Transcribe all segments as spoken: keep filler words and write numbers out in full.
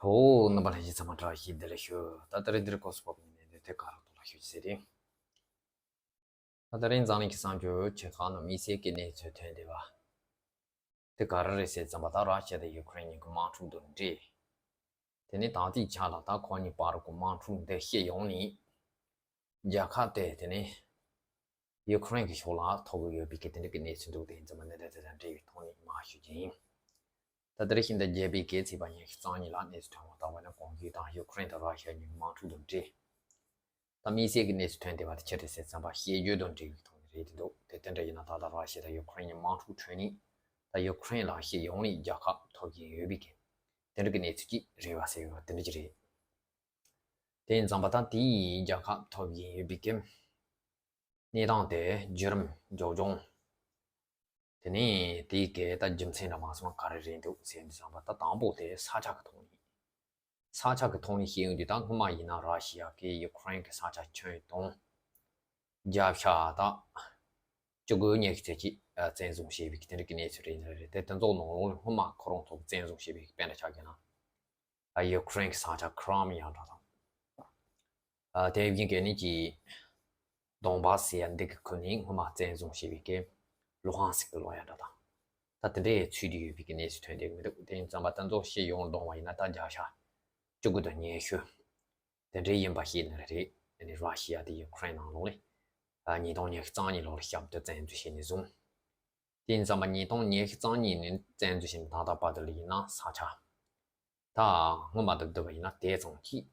ཨོ། རྣམ་པ་ལྷན་རྒྱས་ཚང་མ་བཀྲ་ཤིས་བདེ་ལེགས་ཞུ། ད་ད་རེས་འདིར་སྐོར་སུ་བབས་ཡིན་ནས་དེ་ག་ར་ཐོག་ལ་ཞུ་ཟེར་ཏེ། ད་ད་རེས་འཛམ་གླིང་གི་གསར་འགྱུར་ཆེ་ཁག་ནང་དམིགས་བསལ་གྱི་གནས་ཚུལ་ཐོན་བསྡད་པ། དེ་ག་རེ་རེད་ཟེར་ཙམ་པ། ད་ར་ཤི་ཡ་དང་ཡུ་ཀེ་རེན་གཉིས་ཀྱི་དམག་འཁྲུག་དང་འབྲེལ། དེ་ནས་ད་ལྟའི་ཆ་ལ་ད་ཁོ་གཉིས་བར་གྱི་དམག་འཁྲུག་འདི་ཤི་ཡོང་ནས། རྒྱལ་ཁབ་དེ་དེ་ནས་ཡུ་ཀེ་རེན་གྱི་ཕྱོགས་ལ་ཐོབ་ཀྱི་ཡོད་པའི་གི་དེ་འདྲ་གི་གནས་ཚུལ་འདུག་དེ་ཡིན་ཙམ་པ་འདི་འདྲ་དེ་དང་འབྲེལ་བའི་ཐོག་ནས་མར་ཞུ་རྒྱུ་ཡིན། ད་ལྟ་རེ་བཞིན་ད་རྒྱལ་པོའི་སྐད་ཚིག་པ་ཉི་ཤུ་རྩ་གཉིས་ལ་གནས་ཚུལ་ཐོན་པ་ལྟར་བ་ན། གོང་ཞུས་དང་ཡུ་ཀེ་རེན་དང་ར་ཤི་ཡ་གཉིས་དམག་འཁྲུག་དང་འབྲེལ། ད་དམིགས་བསལ་གྱི་གནས་ཚུལ་ཐོན་བསྡད་པ་དེ་ཅི་རེད་ཟེར་ཙམ་པ། ཤེས་རྒྱུད་དང་འབྲེལ་བའི་ཐོག་ནས་རེད་འདུག་དེ་དེ་འདྲ་ཡིན་ན་ད་ལྟ་ར་ཤི་ཡ་དང་ཡུ་ཀེ་རེན་གཉིས་དམག་འཁྲུག་འཕྲད་ནས། ད་ཡུ་ཀེ་རེན་ལ་ཤི་ཡོང་ནས་རྒྱལ་ཁ་ཐོབ་ཀྱི་ཡོད་པའི་གི་དེ་འདྲ་གི་གནས་ཚུལ་ཅིག་རེད་བ་ཟེར་བ་དེ་འདྲ་ཅིག་རེད། དེ་ཡིན་ཙམ་པ་ད་དེའི་རྒྱལ་ཁ་ཐོབ་ཀྱི་ཡོད་པའི་གི་གནས་སྟངས་དེ་བརྒྱུད་རིམ་འཇོག་སྦྱོང་། དེ་ནས་དེའི་གི་ད་རྒྱུ་མཚན་འདྲ་མ་སོང་ག་རེ་རེད་འདུག་ཟེར་འདི་ཙམ་པ། ད་དང་པོ་དེ་ས་ཆ་གི་ཐོག་ནས། ས་ཆ་གི་ཐོག་ནས་བཤད་ཡོང་དུས། ད་སྔོན་མ་ཡིན་ན་ར་ཤི་ཡ་གིས་ཡུ་ཀེ་རེན་གྱི་ས་ཆ་ཁྱོན་བསྡོམས་བརྒྱ་ཆ་ད་བཅུ་དགུ་ཉེར་གཅིག་ཙམ་ཅིག་བཙན་བཟུང་བྱས་པའི་གི་དེ་འདྲ་གི་གནས་ཚུལ་རེད་ནི་རེད། དེ་དེ་ཚོ་ནང་ལོགས་ལ་སྔོན་མ་ཁོ་རང་ཚོ་བཙན་བཟུང་བྱས་པའི་གི་དཔེར་ན་ཆ་བཞག་ན། ཡུ་ཀེ་རེན་གྱི་ས་ཆ་ཁི་རི་མི་ཡ་འདྲ་དང་། ཨ། དེ་བཞིན་གྱི་ནི་ཀྱི་དོན་བཱ་སི་ཟེར་ཡ་འདི་གི་ཁུལ་ནས་སྔོན་མ་བཙན་བཟུང་བྱས་པའི་གི་ལུ་ཧན་སི་ཀི་ལབ་ཡ་འདྲ་དང་། ད་དེ་འདྲའི་ཚུད་དེ་ཡོད་པའི་གི་གནས་ཚུལ་ཐོན་བསྡད་མི་འདུག་དེ་ཡིན་ཙམ་པ་དེ་ཚོ་ཤི་ཡོང་བསྡོམས་པ་ཡིན་ན་ད་བརྒྱ་ཆ་བཅུ་དགུ་དང་ཉི་ཤུ་དེ་འདྲའི་ཡིན་པ་ཤེས་ནི་རེད། ཨ་ནི་ར་ཤི་ཡ་དེ་ཡུ་ཀེ་རེན་ནང་ལོགས་ལ། ཨ། ཉིས་སྟོང་ཉི་ཤུ་རྩ་གཉིས་ལོ་ལ་ཞབས་ཏོག་བཙན་འཛུལ་བྱས་ནས་བཟུང་། དེ་ཡིན་ཙམ་པ་ཉིས་སྟོང་ཉི་ཤུ་རྩ་གཉིས་ནས་བཙན་འཛུལ་བྱས་ནས་ད་ལྟ་བར་དུ་ལ་ཡིན་ན་ས་ཆ་ད་སྔོན་མ་དང་བསྡུར་བ་ཡིན་ན་དེ་ཙམ་གྱིས་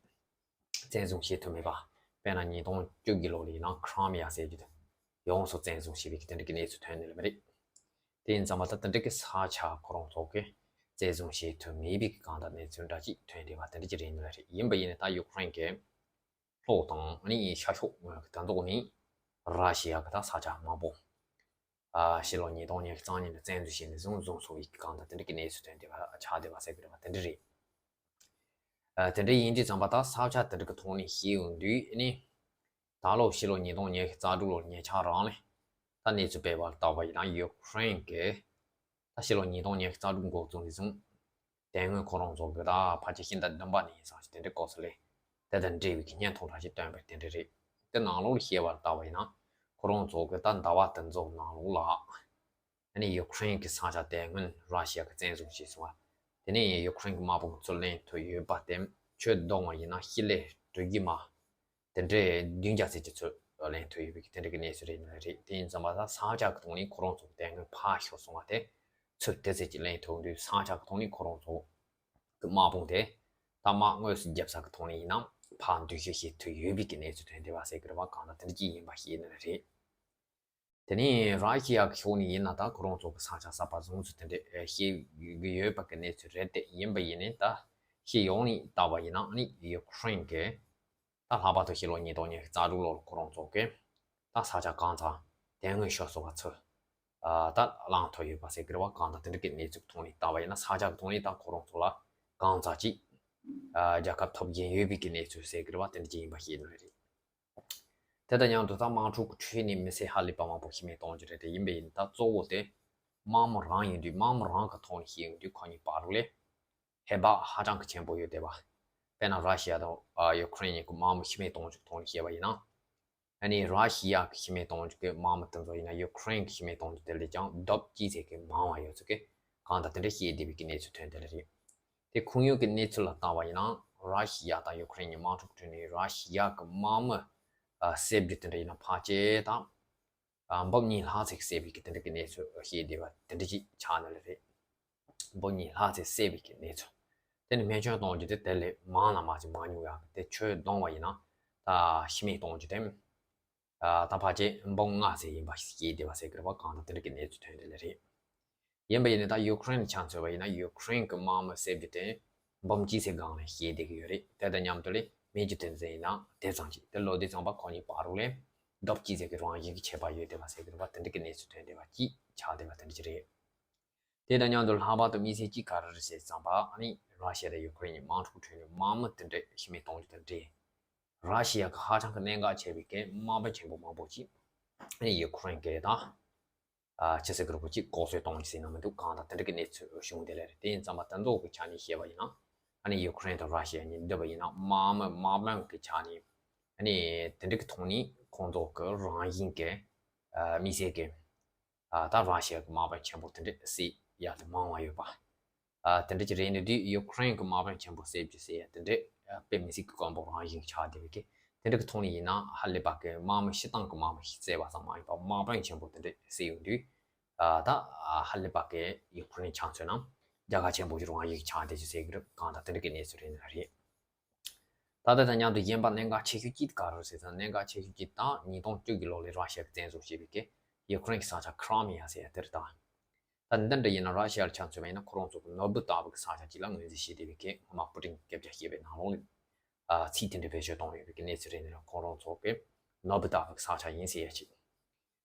བཙན་བཟུང་བྱེད་ཐུབ་མེད་པ། དཔེར་ན་ཉིས་སྟོང་བཅུ་དགུ་ལོ་ལ་ཡིན་ན་ཁི་རི་མི་ཡ་ཟེར་རྒྱུ་དེ་ཡོངས་སུ་བཙན་བཟུང་བྱས་པའི་དེ་འདྲ་གི་གནས་ཚུལ་ཐོན་ནི་ལ་མི་རེད། དེ་ཡིན་ཙམ་པ་ད་དེ་འདྲ་གི་ས་ཆ་ཁོ་རང་ཚོ་གིས་བཙན་བཟུང་བྱེད་ཐུབ་མེད་པའི་གི་གང་ལྟར་གནས་ཚུལ་འདྲ་ཅིག་ཐོན་བསྡད་པ་དེ་འདྲ་ཅིག་རེད་ནི་ལ་རེད། ཡིན་པ་ཡིན་ན་ད་ཡུ་ཀེ་རེན་གྱི་ལྷོ་དང་ཨ་ནི་ཤར་ཕྱོགས་ངོས་ཀྱི་དོན་ཐོག་ནས་ར་ཤི་ཡ་གི་ད་ས་ཆ་མང་པོ། ཨ། ཕྱི་ལོ་ཉིས་སྟོང་ཉི་ཤུ་རྩ་གཉིས་ནས་བཙན་འཛུལ་བྱས་ནས་བཟུང་བཟུང་སོང་བའི་གང་ལྟར་དེ་འདྲ་གི་གནས་ཚུལ་ཐོན་བསྡད་པ་ཆགས་བསྡད་པ་ཟེར་གི་རེད་པ། དེ་འདྲ་རེད། ཨ། དེ་འདྲ་ཡིན་དུས་ཙམ་པ་ད་ས་ཆ་དེ་འདྲ་གི་ཐོག་ནས་བཤད་ཡོང་དུས་ཨ་ནི། ད་ལོ་ཕྱི་ལོ་ཉིས་སྟོང་ཉི་ཤུ་རྩ་དྲུག་ལོར་ཉེ་ཆར་རང་ལ་ད་གནས་ཚུལ་སྤེལ་བ་ལ་བལྟས་པ་ཡིན་ན་ཡུ་ཀེ་རེན་གྱི་ད་ཕྱི་ལོ་ཉིས་སྟོང་ཉི་ཤུ་རྩ་དྲུག་འགོ་བཙུགས་ནས་བཟུང་དེ་སྔོན་ཁོ་རང་ཚོ་གི་ད་ཕལ་ཆེར་ཕྱི་ཟླ་བདུན་པ་ནས་ཡིན་ས་ཞིག་དེ་འདྲའི་སྐབས་སུ་ལས་དེ་དང་འབྲེལ་བའི་གི་བརྙན་ཐུང་འདྲ་ཞིག་བཏོན་པ་དེ་འདྲ་རེད། དེ་ནང་ལོགས་ལ་བཤད་པ་ལ་བལྟས་པ་ཡིན་ན་ཁོ་རང་ཚོ་གི་ད་ཟླ་བ་དེ་ཚོ་ནང་ལོགས་ལ་ཨ་ནི་ཡུ་ཀེ་རེན་གྱི་ས་ཆ་དེ་སྔོན་ར་ཤི་ཡ་གིས་བཙན་བཟུང་བྱས་སོང་བ། དེ་ནས་ཡུ་ཀེ་རེན་གྱི་དམག་དཔུང་ཚུར་ལེན་ཐུབ་ཡོད་པ་དེ་ཁྱོན་བསྡོམས་པ་ཡིན་ན་ཞི་ལི་འགྲུལ་སྐྱེལ་མ་དེ་འདྲའི་བདུན་བརྒྱ་ཙམ་གྱི་ཚུར་ལེན་ཐུབ་ཡོད་པའི་དེ་འདྲ་གི་གནས་ཚུལ་རེད་ནི་རེད། དེ་ཡིན་ཙམ་པ་ད་ས་ཆ་གི་ཐོག་ནས་ཁོ་རང་ཚོ་དེ་སྔོན་ཕར་ཤོར་སོང་བ་དེ་ཚུར་དེ་ཙམ་གྱི་ལེན་ཐུབ་དུས་ས་ཆ་གི་ཐོག་ནས་ཁོ་རང་ཚོ་གི་དམག་དཔུང་དེ་ད་དམག་དངོས་སུ་རྒྱབ་ས་གི་ཐོག་ནས་ཡིན་ན་ཕར་འདུ་ཤེས་བྱེད་ཐུབ་ཡོད་པའི་གི་གནས་ཚུལ་ཐོན་བསྡད་པ་ཟེར་གི་རེད་པ། གང་ལྟར་དེ་འདྲ་ཅིག་ཡིན་པ་ཤེས་ནི་རེད། དེ་ནས་ར་ཤི་ཡ་གི་ཕྱོགས་ནས་ཡིན་ན་ད་ཁོ་རང་ཚོ་གི་ས་ཆ་གསར་པ་བཟུང་ཚུལ་དེ་འདྲ་ཨེ་བཤད་ཀྱི་ཡོད་པ་གི་གནས་ཚུལ་རེད་དེ། ཡིན་པ་ཡིན་ནའི་ད་ཤེས་ཡོང་ནས་བལྟས་པ་ཡིན་ན་ཨ་ནི་ཡུ་ཀེ་རེན་གྱིས་ད་ལྷག་པར་དུ་ཕྱི་ལོ་ཉིས་སྟོང་ཉི་ཤུ་རྩ་དྲུག་ལོར་ཁོ་རང་ཚོ་གིས་ད་ས་ཆ་གང་ཙམ་དེ་སྔོན་ཤོར་སོང་བ་ཚུར་ཨ་ད་བླངས་ཐུབ་ཡོད་པ་ཟེར་གི་རེད་པ། གང་ལྟར་དེ་འདྲ་གི་གནས་ཚུལ་ཐོག་ནས་བལྟས་པ་ཡིན་ན་ས་ཆ་གི་ཐོག་ནས་ད་ཁོ་རང་ཚོ་ལ་གང་ཙམ་ཅིག་ཨ་རྒྱལ་ཁ་ཐོབ་ཀྱིན་ཡོད་པའི་གི་གནས་ཚུལ་ཟེར་གི་རེད་པ། དེ་འདྲ་ཅིག་ཡིན་པ་ཤེས་ནི་རེད། དེ་དང་མཉམ་དུ་ད་དམག་འཁྲུག་ཁྲོད་ནས་མི་སེར་ཧ་ལས་པ་མང་པོ་ཤི་རྨས་གཏོང་རྒྱུ་རེད་དེ། ཡིན་པ་ཡིན་ད་གཙོ་བོ་དེ་དམག་མི་རང་ཡིན་དུས་དམག་མི་རང་གི་ཐོག་ནས་བཤད་ཡོང་དུས་ཁོ་གཉིས་བར་ལ་ཧེ་བག་ཧ་ཅང་གི་ཆེན་པོ་ཡོད་བསྡད་པ། དཔེར་ན་ར་ཤི་ཡ་དང་ཡུ་ཀེ་རེན་གཉིས་ཀྱི་དམག་མི་ཤི་རྨས་གཏོང་རྒྱུ་ཐོག་ནས་བཤད་པ་ཡིན་ན། ཨ་ནི་ར་ཤི་ཡ་གི་ཤི་རྨས་གཏོང་རྒྱུ་གི་དམག་མི་དེ་ཚོ་ཡིན་ན་ཡུ་ཀེ་རེན་གྱི་ཤི་རྨས་གཏོང་རྒྱུ་དེ་ལས་ཀྱང་ལྡབ་གཅིག་ཙམ་གྱིས་མང་བ་ཡོད་ཚུལ་གྱི་གང་ལྟར་དེ་འདྲ་བཤད་བསྡད་པའི་གི་གནས་ཚུལ་ཐོན་བསྡད་ལེ་རེད། དེ་ཁུངས་ཡོད་ཀྱི་གནས་ཚུལ་ལ་བལྟས་པ་ཡིན་ན་ར་ཤི་ཡ་དང་ཡུ་ཀེ་རེན་གཉིས་དམག་འཁྲུག་ཁྲོད་ནས་ར་ཤི་ཡ་གི་དམག་མི་ཨ་བསད་རྒྱུ་དེ་འདྲ་ཡིན་ན་ཕལ་ཆེར་དང་ཨ་འབུམ་གཉིས་ལྷག་ཙམ་བསད་པའི་གི་དེ་འདྲ་གི་གནས་ཚུལ་བཤད་བསྡད་པ་དེ་འདྲ་ཅིག་ཆགས་ནི་ལེ་རེད། འབུམ་གཉིས་ལྷག་ཙམ་བསད་པའི་གི་གནས་ཚུལ། དེ་ནི་རྨས་སྐྱོན་གཏོང་རྒྱུ་དེ་དེ་ལས་མང་ལ་མ་ཅིག་མང་ཉུང་ཡག་གི་དེ་ཁྱོན་བསྡོམས་པ་ཡིན་ན་ད་ཤི་རྨས་གཏོང་རྒྱུ་དེ་ཨ་ད་ཕལ་ཆེར་འབུམ་ལྔ་ཙམ་ཡིན་པ་ཤེས་བསྡད་པ་ཟེར་གི་རེད་པ། གང་ལྟར་དེ་འདྲ་གི་གནས་ཚུལ་ཐོན་བསྡད་ལེ་རེད། ཡིན་པ་ཡིན་ནའི་ད་ཡུ་ཀེ་རེན་ཆ་མཚོན་པ་ཡིན་ན་ཡུ་ཀེ་རེན་གྱི་དམག་མི་བསད་རྒྱུ་དེ་འབུམ་གཅིག་ཙམ་སྒང་ལ་བཤད་བསྡད་ཀྱི་ཡོད་རེད། དེ་དང་མཉམ་དུ་ལས་རྨས་རྒྱུ་དེ་ཚོ་ཡིན་ན་དེ་ཙམ་ཅིག་དེ་ལོ་དེ་ཚང་པ་ཁོ་གཉིས་བར་ལ་ལྡབ་གཅིག་ཙམ་གྱི་རང་བཞིན་གྱི་ཁྱད་པར་ཡོད་བསྡད་པ་ཟེར་གི་རེད་པ། དེ་འདྲ་གི་གནས་ཚུལ་ཐོན་བསྡད་པ་ཅིག་ཆགས་བསྡད་པ་དེ་འདྲ་ཅིག་རེད། དེ་དང་མཉམ་དུ་ལྷག་པར་དུ་དམིགས་བསལ་གཅིག་ག་རེ་རེད་ཟེར་ཙམ་པ་ཨ་ནི་ར་ཤི་ཡ་དང་ཡུ་ཀེ་རེན་གཉིས་དམག་འཁྲུག་ཁྲོད་ནས་དམག་མི་དེ་འདྲ་ཤི་རྨས་གཏོང་རྒྱུ་དང་འབྲེལ། ར་ཤི་ཡ་གི་ཧ་ཅང་གི་གནད་འགག་ཆེ་བའི་གི་དམག་དཔོན་ཆེན་པོ་མང་པོ་ཅིག་ཨ་ནི་ཡུ་ཀེ་རེན་གྱི་དང་ཨ་ཕྱི་སྲིད་ཀྱི་རུ་ཁག་ཅིག་ལྐོག་གསོད་གཏོང་རྒྱུ་ཟེར་ན་མི་འདུག་གང་ལྟར་དེ་འདྲ་གི་གནས་ཚུལ་བྱུང་བསྡད་ལེ་རེད། དེ་ཡིན་ཙམ་པ་དེ་ཚོ་གི་ཆ་ནས་བཤད་པ་ཡིན་ན། ཨ་ནི་ཡུ་ཀེ་རེན་དང་ར་ཤི་ཡ་གཉིས་བསྡུར་བ་ཡིན་ན་དམག་མི་དམག་དཔོན་གྱི་ཆ་ནས་ཨ་ནི་དེ་འདྲ་གི་ཐོག་ནས་ཁོང་ཚོ་གི་རང་བཞིན་གྱི་ཨ་དམིགས་བསལ་གྱི་ཨ་ད་ར་ཤི་ཡ་གི་དམག་དཔོན་ཆེན་པོ་དེ་འདྲ་བསད་ཡ་དེ་མང་བ་ཡོད་པ། ཨ་དེ་འདྲ་ཅིག་རེད། འདི་དུས་ཡུ་ཀེ་རེན་གྱི་དམག་དཔོན་ཆེན་པོ་བསད་རྒྱུ་ཟེར་ཡ་དེ་འདྲ་ཨ་དཔེ་མི་སྲིད་ཀྱི་དཀོན་པོ་རང་བཞིན་ཆགས་བསྡད་པའི་གི་དེ་འདྲ་གི་ཐོག་ནས་ཡིན་ན་ཧ་ལས་པ་གི་དམག་མི་སྤྱིར་བཏང་གི་དམག་མི་ཞིག་བསད་པ་ཙམ་མ་ཡིན་པར་དམག་དཔོན་ཆེན་པོ་དེ་འདྲ་བསད་ཡོང་དུས་ཨ་ད་ཨ་ཧ་ལས་པ་གི་ཡུ་ཀེ་རེན་ཆ་མཚོན་ན་རྒྱལ་ཁ་ཆེན་པོ་ཞིག་རང་བཞིན་ཆགས་བསྡད་རྒྱུ་ཟེར་གི་རེད། གང་ལྟར་དེ་འདྲ་གི་གནས་ཚུལ་རེད་ན་རེད། ད་ལྟ་དང་མཉམ་དུ་གཞན་པ་གནད་འགག་ཆེ་ཤོས་གཅིག་ག་རེ་རེད་ཟེར་ན། གནད་འགག་ཆེ་ཤོས་གཅིག་ད་ཉིས་སྟོང་བཅུ་གི་ལོ་ལ་ར་ཤི་ཡ་གིས་བཙན་བཟུང་བྱས་པའི་གི་ཡུ་ཀེ་རེན་གྱི་ས་ཆ་ཁི་རི་མི་ཡ་ཟེར་ཡ་དེ་རེད། ད་ད་འདི་འདྲ་ཡིན་ན་ར་ཤི་ཡ་ལ་ཆ་མཚོན་པ་ཡིན་ན་ཁོ་རང་ཚོ་གི་ནོར་བུ་ལྟ་བུ་གི་ས་ཆ་གཅིག་ལ་ངོས་འཛིན་བྱས་བསྡད་པའི་གི་སྔོན་མ་པུ་ཏིན་སྐད་ཆ་བཤད་པའི་ནང་ལོགས་ལ་ཨ་ཚིག་དེ་འདྲ་བེད་སྤྱོད་བཏང་ཡོད་པའི་གི་གནས་ཚུལ་རེད། འདི་ལ་ཁོ་རང་ཚོ་གི་ནོར་བུ་ལྟ་བུ་གི་ས་ཆ་ཡིན་ཟེར་ཡ་ཅིག་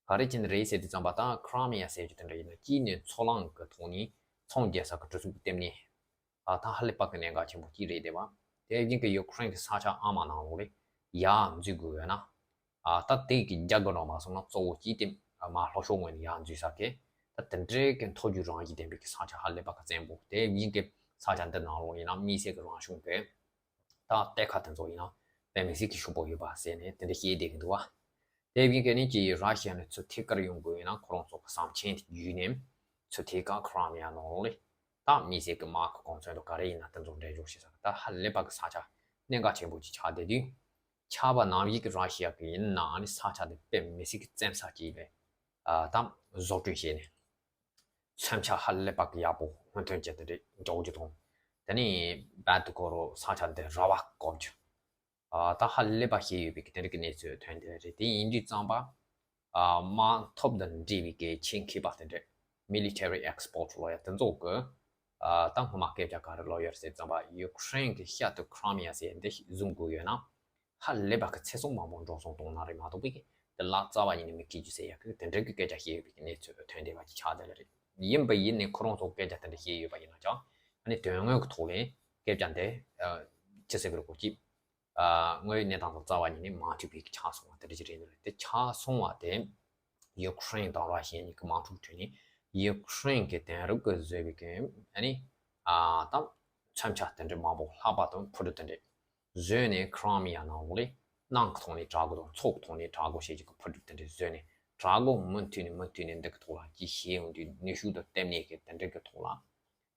ག་རེ་བྱས་ནས་རེད་ཟེར་དུས་ཙམ་པ་ད་ཁི་རི་མི་ཡ་ཟེར་རྒྱུ་དེ་འདྲ་ཡིན་ན་གཅིག་ནས་མཚོ་གླང་གི་ཐོག་ནས་ཚོང་རྒྱག་ས་གི་གྲུ་གཟིངས་ཀྱི་ལྟེ་གནས་ཨ་ད་ཧ་ལས་པ་གི་གནད་འགག་ཆེན་པོ་གཅིག་རེད་བསྡད་པ། དེ་བཞིན་གི་ཡུ་ཀེ་རེན་གྱི་ས་ཆ་ཨ་མ་ནང་ལོགས་ལ་ཡར་འཛུལ་དགོས་ཡོད་ན་ཨ་ད་དེ་གི་རྒྱ་དགོས་རང་མ་སོང་ན་གཙོ་བོ་གཅིག་དེ་ཨ་མ་ལྷོ་ཕྱོགས་ངོས་ནས་ཡར་འཛུལ་ས་གི་ད་དེ་འདྲའི་གི་མཐོ་རྒྱུ་རང་བཞིན་ལྡན་པའི་གི་ས་ཆ་ཧ་ལས་པ་གི་བཙན་པོ། དེ་བཞིན་གི་ས་ཆ་འདི་ནང་ལོགས་ཡིན་ན་དམིགས་བསལ་གི་རང་བྱུང་གི་ད་གཏེར་ཁ་དེ་ཚོ་ཡིན་ན་དཔེ་མི་སྲིད་ཀྱི་ཤུགས་པོ་ཡོད་པ་ཟེར་ནས་དེ་འདྲ་བཤད་བསྡད་ཀྱི་འདུག་བ། དེ་བཞིན་གྱི་ནི་ཀྱི་ར་ཤི་ཡ་ནས་ཚུར་ཐད་ཀར་ཡོང་དགོས་ཡིན་ན་ཁོ་རང་ཚོ་གི་ཟམ་ཆེན་དེ་བརྒྱུད་ནས་ཚུར་ཐད་ཀར་ཁི་རི་མི་ཡ་ནང་ལོགས་ལ་ད་དམིགས་བསལ་གྱི་དམག་གི་གོ་མཚོན་དང་ག་རེ་ཡིན་ན་དེ་ཚོ་འགྲེམས་འཇོག་བྱེད་ས་གི་ད་ཧ་ལས་པ་གི་ས་ཆ་གནད་འགག་ཆེན་པོ་ཅིག་ཆགས་བསྡད་དུས་ཆར་པ་ནམ་ཞིག་གི་ར་ཤི་ཡ་གི་ཡིན་ནའང་ནི་ས་ཆ་དེ་དཔེ་མི་སྲིད་ཀྱི་བཙན་ས་ཅིག་ལ་ཨ་ད་བཟོ་སྐྲུན་བྱས་ནས། མཚོན་ཆ་ཧ་ལས་པ་གི་ཡག་པོ་སྔོན་ཐོན་བྱས་ཏེ་རེད་འཇོག་རྒྱུ་དང་། དེ་ནས་བལ་དུ་ཁོ་རོ་ས་ཆ་འདི་ར་བ་བཀོག་རྒྱུ། ཨ་ད་ཧ་ལས་པ་ཞེ་ཡོད་པའི་གི་དེ་འདྲ་གི་གནས་ཚུལ་ཐོན་བསྡད་རེད། དེ་ཡིན་དུས་ཙམ་པ་ཨ་དམག་འཐབ་དང་འབྲེལ་བའི་གི་ཆེད་མཁས་པ་དེ་འདྲ་military expert ལོ་ཡ་དེ་ཚོ་གི་ཨ་ད་སྔོན་མ་སྐད་ཆ་ག་རེ་ལོ་ཡོད་ཟེར་ཙམ་པ་ཡུ་ཀེ་རེན་གི་ཤར་དུ་ཁི་རི་མི་ཡ་ཟེར་འདི་བཟུང་དགོས་ཡོད་ན། ཧ་ལས་པ་གི་ཚེ་སྲོག་མང་པོ་འགྲོ་སོང་གཏོང་ན་རེད་མ་གཏོགས་པའི་དེ་ལ་རྩ་བ་ཉིད་ནས་མི་སྐྱེ་རྒྱུ་ཟེར་ཡག་གི་དེ་འདྲ་གི་སྐད་ཆ་བཤད་ཡོད་པའི་གནས་ཚུལ་ཐོན་བསྡད་པ་ཅིག་ཆགས་བསྡད་ལ་རེད། ཡིན་པ་ཡིན་ནས་ཁོ་རང་ཚོ་སྐད་ཆ་དེ་འདྲ་བཤད་ཡོད་པ་ཡིན་ན་ཀྱང་ཨ་ནི་དོན་དངོས་ཀྱི་ཐོག་ལས་སྐད་ཆ་འདི་ཅི་ཟེར་གི་རེད་གོ་ཅི་དངོས་ཡོད་གནས་སྟངས་དང་རྩ་བ་ཉིད་ནས་མ་མཐུན་པའི་གི་ཆགས་སོང་བ་དེ་འདྲ་ཅིག་རེད་འདུག་རེད། དེ་ཆགས་སོང་བ་དེ་ཡུ་ཀེ་རེན་དང་ར་ཤི་ཡ་གཉིས་ཀྱི་དམག་འཁྲུག་ཁྲོད་ནས་ཡུ་ཀེ་རེན་གྱི་དེང་རབས་ཀྱི་བཟོས་པའི་གི་ཨ་ནི་ཨ་ད་མཚོན་ཆ་དེ་འདྲ་མང་པོ་ལྷགས་པ་དང་ཕུ་དུ་དེ་འདྲ། བཟོས་ནས་ཁི་རི་མི་ཡ་ནང་ལོགས་ལ་ནང་གི་ཐོག་ནས་དྲག་རྒོལ་དང་ཚོགས་ཀྱི་ཐོག་ནས་དྲག་རྒོལ་བྱེད་ཀྱི་ཕུ་དུ་དེ་འདྲ་བཟོས་ནས་དྲག་རྒོལ་མུ་མཐུད་ནས་མུ་མཐུད་ནས་འདི་གི་ཐོག་ལ་ཅི་བྱེད་ཡོང་དུས་ནུས་ཤུགས་དང་ལྟེ་གནས་ཀྱི་དེ་འདྲ་གི་ཐོག་ལ་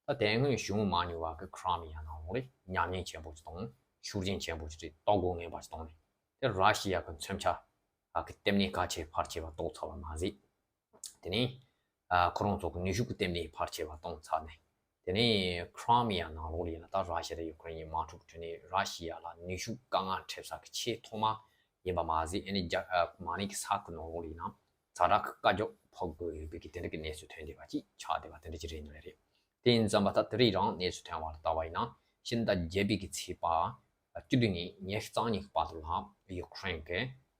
ད་དེ་སྔོན་བྱུང་མ་མྱོང་བ་གི་ཁི་རི་མི་ཡ་ནང་ལོགས་ལ་ཉམས་ཉེས་ཆེན་པོ་ཅིག་དང་ཤུགས་རྐྱེན་ཆེན་པོ་ཅིག་རེད། ལྟོ་གོས་ངན་པ་ཅིག་བཏང་ནས་དེ་ར་ཤི་ཡ་གི་མཚོན་ཆ་གི་ལྟེ་གནས་གལ་ཆེ་ཕལ་ཆེ་བ་གཏོར་ཚར་བ་མ་ཟད། དེ་ནས་ཨ་ཁོ་རང་ཚོ་གི་ནུས་ཤུགས་ཀྱི་ལྟེ་གནས་ཕལ་ཆེ་བ་གཏོང་ཚར་ནས། དེ་ནས་ཁི་རི་མི་ཡ་ནང་ལོགས་ལ་ཡིན་ན་ད་ར་ཤི་ཡ་དང་ཡུ་ཀེ་རེན་གཉིས་དམག་འཁྲུག་ཁྲོད་ནས་ར་ཤི་ཡ་ལ་ནུས་ཤུགས་དཀའ་ངལ་འཕྲད་ས་གི་ཆེས་ཐོག་མ་ཡིན་པ་མ་ཟད། ཨ་ནི་རྒྱ་ཨ་མ་ཎི་གི་ས་ཁུལ་ནང་ལོགས་ལ་ཡིན་ན་ཛ་དྲག་གི་བཀའ་རྒྱ་ཕོག་དགོས་ཡོད་པའི་གི་དེ་འདྲ་གི་གནས་ཚུལ་ཐོན་བསྡད་པ་ཅིག་ཆགས་བསྡད་པ་དེ་འདྲ་ཅིག་རེད་འདུག་ལེ་རེད། དེ་ཡིན་ཙམ་པ་ད་དེ་རིང་རང་གནས་ཚུལ་ཐོན་པ་ལ་ལྟ་བ་ཡིན་ན་ཕྱི་ཟླ་བརྒྱད་པའི་གི་ཚེས་པ་བཅུ་བདུན་ནས་ཉི་ཤུ་རྩ་གཉིས་ཀྱི་བར་དུ་ལ་ཡུ་ཀེ་རེན་གྱི་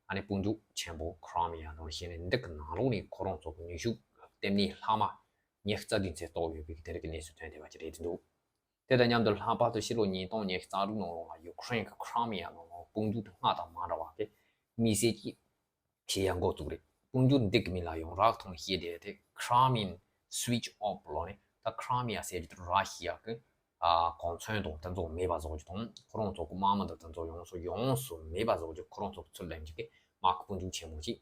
ཨ་ནི་དཔུང་འཇུག་ཆེན་པོ་ཁི་རི་མི་ཡ་ནང་ལ་བྱས་ནས་འདི་གི་ནང་ལོགས་ནས་ཁོ་རང་ཚོ་གི་ནུས་ཤུགས་ལྟེ་གནས་ལྷག་མ་ཉི་ཤུ་རྩ་བདུན་ཙམ་གཏོར་ཡོད་པའི་གི་དེ་འདྲ་གི་གནས་ཚུལ་ཐོན་བསྡད་པ་ཅིག་རེད་འདུག་དེ་དང་མཉམ་དུ་ལྷག་པར་དུ་ཕྱི་ལོ་ཉིས་སྟོང་ཉི་ཤུ་རྩ་དྲུག་ནང་ལོགས་ལ་ཡུ་ཀེ་རེན་གྱི་ཁི་རི་མི་ཡ་ནང་ལོགས་དཔུང་འཇུག་དེ་སྔར་དང་མ་འདྲ་བ་གི་དམིགས་བསལ་གྱི་བྱེད་ཡ་འགོ་བཙུགས་རེད། དཔུང་འཇུག་འདི་གི་མིང་ལ་ཡོངས་གྲགས་ཐོག་ནས་བཤད་བསྡད་དེ་Crimean Switch Off ལོ་ནས་ད་ཁི་རི་མི་ཡ་ཟེར་རྒྱུ་དེ་ར་ཤི་ཡ་གི་ཨ་གོ་མཚོན་དང་དེ་ཚོ་མེད་པ་བཟོ་རྒྱུ་དང་ཁོ་རང་ཚོ་གི་དམག་མི་དང་དེ་ཚོ་ཡོངས་སུ་ཡོངས་སུ་མེད་པ་བཟོ་རྒྱུ། ཁོ་རང་ཚོ་གི་ཚུར་ལེན་རྒྱུ་གི་དམག་གི་དཔུང་འཇུག་ཆེན་མོ་ཅིག་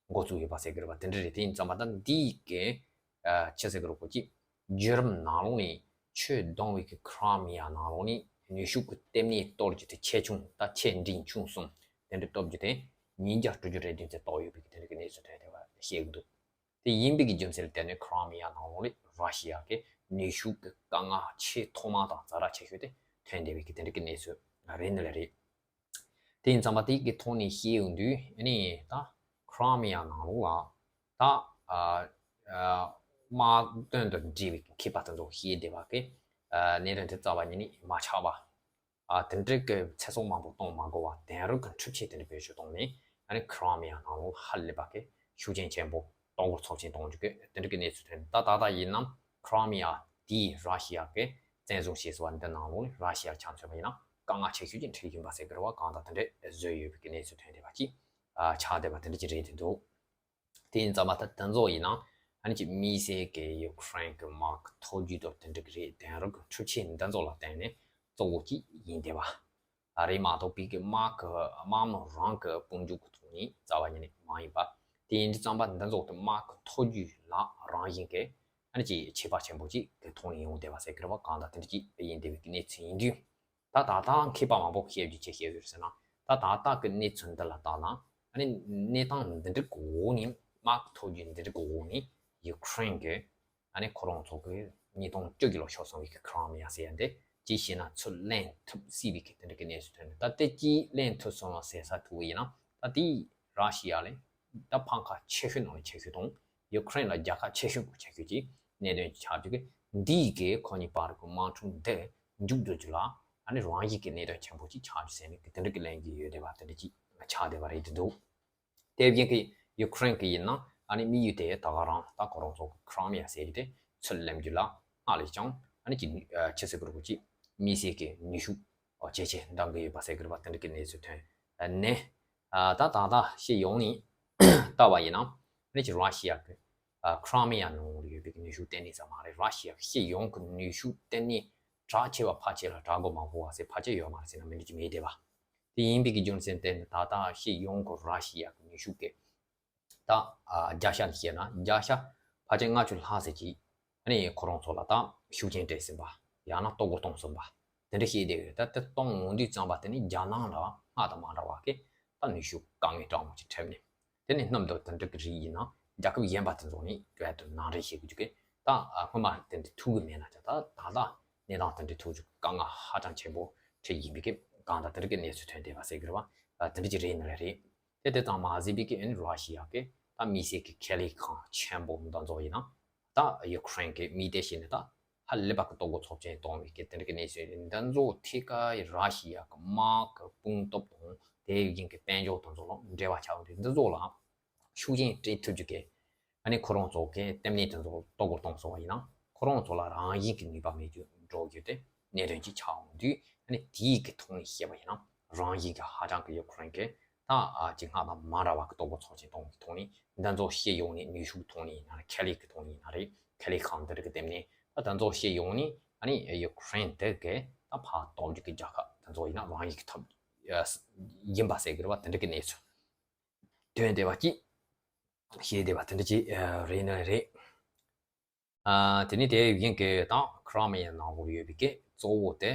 འགོ་བཙུགས་ཡོད་པ་ཟེར་གི་རེད་པ། དེ་འདྲ་རེད། དེ་ཡིན་ཙམ་པ་ད་འདིའི་གི་ཨ་ཆི་ཟེར་གི་རེད་གོ་ཅི། བརྒྱུད་རིམ་ནང་ལོགས་ནས་ཆོས་སྡོམ་བའི་གི་ཁི་རི་མི་ཡ་ནང་ལོགས་ནས་ནུས་ཤུགས་ཀྱི་ལྟེ་གནས་གཏོར་རྒྱུ་དེ་ཆེ་ཆུང་ད་ཆེ་འབྲིང་ཆུང་གསུམ་དེ་འདྲ་གཏོར་རྒྱུ་དེ་ཉིས་བརྒྱ་དྲུག་ཅུ་རེ་བདུན་ཙམ་གཏོར་ཡོད་པའི་གི་དེ་འདྲ་གི་གནས་ཚུལ་ཐོན་བསྡད་པ་བཤད་གི་འདུག་དེ་ཡིན་པའི་གི་རྒྱུ་མཚན་ལ་བརྟེན་ནས་ཁི་རི་མི་ཡ་ནང་ལོགས་ལ་ར་ཤི་ཡ་གི་ནུས་ཤུགས་ཀྱི་དཀའ་ངལ་ཆེས་ཐོག་མ་དང་ཛ་དྲག་ཆེ་ཤོས་དེ་ཐོན་བསྡད་པའི་གི་དེ་འདྲ་གི་གནས་ཚུལ་རེད་འདི་ལ་རེད། དེ་ཡིན་ཙམ་པ་དེ་གི་ཐོག་ནས་བཤད་ཡོང་དུས་ཨ་ནི་ད་ཁི་རི་མི་ཡ་ནང་ལོགས་ལ་ད་ཨ་ཨ་དམག་དོན་དང་འབྲེལ་བའི་མཁས་པ་དེ་ཚོ་བཤད་བསྡད་པ་གི་ཨ་གནད་དོན་དེ་རྩ་བ་ཉིད་ནས་མ་ཆགས་པ། ཨ་དེ་འདྲའི་གི་ཚེ་སྲོག་མང་པོ་གཏོང་མ་དགོས་པ་དེང་རབས་ཀྱི་འཕྲུལ་ཆས་དེ་འདྲ་བེད་སྤྱོད་བཏང་ནས་ཨ་ནི་ཁི་རི་མི་ཡ་ནང་ལོགས་ཧ་ལས་པ་གི་ཤུགས་རྐྱེན་ཆེན་པོ་གཏོར་རྒོལ་ཚབས་ཆེན་གཏོང་རྒྱུ་གི་དེ་འདྲ་གི་གནས་ཚུལ་ཐོན། ད་ད་ལྟ་ཡིན་ནམ་ཁི་རི་མི་ཡ་དེ་ར་ཤི་ཡ་གི་བཙན་བཟུང་བྱས་ཟིན་པ་འདི་ནང་ལོགས་ནས་ར་ཤི་ཡ་ཆ་མཚོན་པ་ཡིན་ན་དཀའ་ངལ་ཆེ་ཤོས་ཀྱི་འཕྲད་བཞིན་པ་ཟེར་གི་རེད་བ། གང་ལྟར་དེ་འདྲ་བཟོས་ཡོད་པའི་གི་གནས་ཚུལ་ཐོན་བསྡད་པ་ཅིག་ཨ་ཆགས་བསྡད་པ་དེ་འདྲ་ཅིག་རེད་དེ་འདུག་དེ་ཡིན་ཙམ་པ་ད་དེ་ཚོ་ཡིན་ན་ཨ་ནི་ཅིག་དམིགས་བསལ་གྱི་ཡུ་ཀེ་རེན་གྱི་དམག་གི་མཐོ་རྒྱུགས་དང་དེ་འདྲ་གི་རེད། དེང་རབས་ཀྱི་འཕྲུལ་ཆས་འདི་ཚོ་ལ་བརྟེན་ནས་ གཙོ་བོ་གཅིག་ཡིན་བསྡད་པ་རེད་མ་གཏོགས་པའི་གི་དམག་གི་དམག་མི་རང་གི་དཔུང་འཇུག་གི་ཐོག་ནས་རྩ་བ་ཉིད་ནས་མ་ཡིན་པ། དེ་ཡིན་དུས་ཙམ་པ་འདི་ཚོ་དེ་དམག་གི་མཐོ་རྒྱུགས་ལ་རང་བཞིན་གྱི་ཨ་ནི་ཅིག་ཁྱད་པར་ཆེན་པོ་ཅིག་གི་ཐོག་ནས་ཡོང་བསྡད་པ་ཟེར་གི་རེད་བ། གང་ལྟར་དེ་འདྲ་ཅིག་ཡིན་བསྡད་པའི་གི་གནས་ཚུལ་ཡིན་དུས། ད་ད་ལྟ་མཁས་པ་མང་པོ་བཤད་རྒྱུ་ཅི་བཤད་ཡོད་ཟེར་ན། ད་ད་ལྟ་གི་གནས་ཚུལ་འདི་ལ་བལྟས་ན། ཨ་ནི་གནས་སྟངས་འདི་འདྲ་གི་འོག་ནས་དམག་མཐོ་རྒྱུགས་འདི་འདྲ་གི་འོག་ནས་ཡུ་ཁུ་རེན་གྱི་ཨ་ནི་ཁོ་རང་ཚོ་གི་ཉིས་སྟོང་བཅུ་གི་ལོ་ཤོར་སོང་བའི་གི་ཁི་རི་མི་ཡ་ཟེར་ཡ་འདི་ཅི་བྱས་ན་ཚུར་ལེན་ཐུབ་སྲིད་པའི་གི་དེ་འདྲ་གི་གནས་ཚུལ་ཐོན་ནས། ད་དེ་ཅི་ལེན་ཐུབ་སོང་བ་ཟེར་ས་ཐུག་གི་ཡིན་ན། ད་དེ་ར་ཤི་ཡ་ལས་ད་ཕམ་ཁ་ཆེ་ཤོས་ནང་ནས་ཆེ་ཤོས་དང་། ཡུ་ཁུ་རེན་ལ་རྒྱལ་ཁ་ཆེ་ཤོས་ཀྱི་ཆེ་ཤོས་ཀྱི་གནད་དོན་ཆགས་རྒྱུ་གི་འདིའི་གི་ཁོ་གཉིས་བར་གྱི་དམག་འཁྲུག་འདི་མཇུག་སྒྲིལ་རྒྱུ་ལ་ཨ་ནི་རང་ཡིག་གི་གནད་དོན་ཆེན་པོ་ཅིག་ཆགས་རྒྱུ་ཟེར་ནས་གི་དེ་འདྲ་གི་ལན་གྱི་ཡོད་བསྡད་པ་དེ་འདྲ་ཅིག་ཆགས་བསྡད་པ་རེད་འདུག་དེ་བཞིན་གི་ཡུ་ཁུ་རེན་གི་ཡིན་ན་ཨ་ནི་དམིགས་ཡུལ་དེ་ད་ག་རང་ད་ཁོ་རང་ཚོ་གི་ཁི་རི་མི་ཡ་ཟེར་རྒྱུ་དེ་ཚུར་ལེན་རྒྱུ་ལ་སྔ་ལས་ཀྱང་ཨ་ནི་ཅིག་ཆི་ཟེར་དགོས་རེད་པ། ཅིག་དམིགས་བསལ་གྱི་ནུས་ཤུགས་ཇེ་ཆེ་འགྲོ་གི་ཡོད་པ་ཟེར་གི་རེད་པ། དེ་འདྲ་གི་གནས་ཚུལ་ཐོན་ནས། ད་ད་ལྟ་སྤྱི་ཡོངས་ནས་བལྟས་པ་ཡིན་ན་ནི་ཅིག་ར་ཤི་ཡ་གི་ཁི་རི་མི་ཡ་ནང་ལ་ཡོད་པའི་ནུས་ཤུགས་གཏན་ནས་ཙམ་མ་རེད། ར་ཤི་ཡ་གི་སྤྱི་ཡོངས་ཀྱི་ནུས་ཤུགས་གཏན་ནས་གྲགས་ཆེ་བ་ཕལ་ཆེར་ལ་གྲགས་མགོ་མ་འཕོ་བ་ཟེར་ཕལ་ཆེར་ཡོད་མ་རེད་ཟེར་ན་མི་འགྲིག་རྒྱུ་མེད་བསྡད་པ། དེ་ཡིན་པའི་གི་རྒྱུ་མཚན་དེ་ནི་ད་ལྟ་སྤྱི་ཡོངས་ཀྱི་ར་ཤི་ཡ་གི་ནུས་ཤུགས་ཀྱི་ད་ཨ་བརྒྱ་ཆ་ནས་བཤད་ན་བརྒྱ་ཆ་ཕལ་ཆེར་ལྔ་བཅུ་ལྷག་ཙམ་ཅིག་ཨ་ནི་ཁོ་རང་ཚོ་ལ་ད་ཤུགས་རྐྱེན་སྤྲད་ཟིན་པ། ཡང་ན་ལྟོ་གོས་གཏོང་ཟིན་པ་དེ་འདྲ་བཤད་བསྡད་ཡོད། ད་དེ་གཏོང་ཡོང་དུས་ཙམ་པ་དེ་ནི་རྒྱ་ནག་ལ་སྔར་དང་མ་འདྲ་བ་གི་ད་ནུས་ཤུགས་དཀའ་ངལ་དྲག་མོ་ཅིག་འཕྲད་ནས། དེ་ནི་གནམ་དུ་དེ་འདྲ་གི་རིགས་ཡིན་ན་རྒྱལ་ཁབ་གཞན་པ་དེ་ཚོ་ནི་ག་དུ་ནང་འདྲེན་བྱེད་དགོས་རྒྱུ་གི་ད་སྔོན་མ་དེ་འདྲ་ཐུག་གི་མེད་ན་ཅང་ད་ད་ལྟ་གནས་སྟངས་དེ་འདྲ་ཐུག་རྒྱུ་དཀའ་ངལ་ཧ་ཅང་ཆེན་པོ་འཕྲད་ཡིན་པའི་གི་གང་ལྟར་དེ་འདྲ་གི་གནས་ཚུལ་ཐོན་བསྡད་པ་ཟེར་གི་རེད་པ། དེ་འདྲ་ཅིག་རེད་ནི་རེད། དེ་དེ་ཙམ་མ་ཟད་པའི་གི་ཨ་ནི་ར་ཤི་ཡ་གི་ད་དམིགས་བསལ་གྱི་ཁེ་ལས་ཁང་ཆེན་པོ་འདི་ཚོ་ཡིན་ན་ད་ཡུ་ཁུ་རེན་གྱི་དམིགས་གཏད་བྱས་ནས་ད་ཧ་ལས་པ་གི་ལྟོ་གོས་ཚབས་ཆེན་གཏོང་བའི་གི་དེ་འདྲ་གི་གནས་ཚུལ་འདི་ཚོ་ཐད་ཀར་ར་ཤི་ཡ་གི་དམག་གི་དཔུང་སྟོབས་དང་དེ་བཞིན་གྱི་དཔལ་འབྱོར་དེ་ཚོ་ལ་འབྲེལ་བ་ཆགས་ཡོད་དུས་འདི་ཚོ་ལ་ཤུགས་རྐྱེན་སྤྲད་ཐུབ་རྒྱུ་གི་ཨ་ནི་ཁོ་རང་ཚོ་གི་ལྟེ་གནས་དེ་ཚོ་ལ་ལྟོ་གོས་གཏོང་སོང་བ་ཡིན་ན་ཁོ་རང་ཚོ་ལ་རང་བཞིན་གྱི་ནུས་པ་མེད་རྒྱུ་འགྲོ་རྒྱུ་དེ་གནད་དོན་ཅིག་ཆགས་འོང་དུས། ཨ་ནི་དེའི་གི་ཐོག་ནས་བཤད་པ་ཡིན་ན་རང་བཞིན་གྱི་ཧ་ཅང་གི་ཡུ་ཁུ་རེན་གྱི་ད་ཨ་ཅིག་སྔར་དང་མ་འདྲ་བ་གི་ལྟོ་གོས་ཚབས་ཆེན་གཏོང་གི་ཐོག་ནས་འདི་ཚོ་སྤྱི་ཡོངས་ནས་ནུས་ཤུགས་ཐོག་ནས་ཡིན་ན་རེད། ཁེ་ལས་ཀྱི་ཐོག་ནས་ཡིན་ན་རེད། ཁེ་ལས་ཁང་འདི་རིགས་ཀྱི་ལྟེ་གནས་ད་དེ་ཚོ་སྤྱི་ཡོངས་ནས་ཨ་ནི་ཡུ་ཁུ་རེན་དེ་གི་ད་ཕར་གཏོང་རྒྱུ་གི་རྒྱལ་ཁ་དེ་ཚོ་ཡིན་ན་རང་ཡིག་གི་ཐབས་ཡིན་པ་ཟེར་གི་རེད་པ། དེ་འདྲ་གི་གནས་ཚུལ་ཐོན་བསྡད་པ་ཅིག་བཤད་བསྡད་པ་དེ་འདྲ་ཅིག་རེད་ནི་རེད། ཨ་དེ་ནི་དེ་བཞིན་གྱི་ད་ཁི་རི་མི་ཡའི་ནང་ལོགས་ཡོད་པའི་གི་གཙོ་བོ་དེ་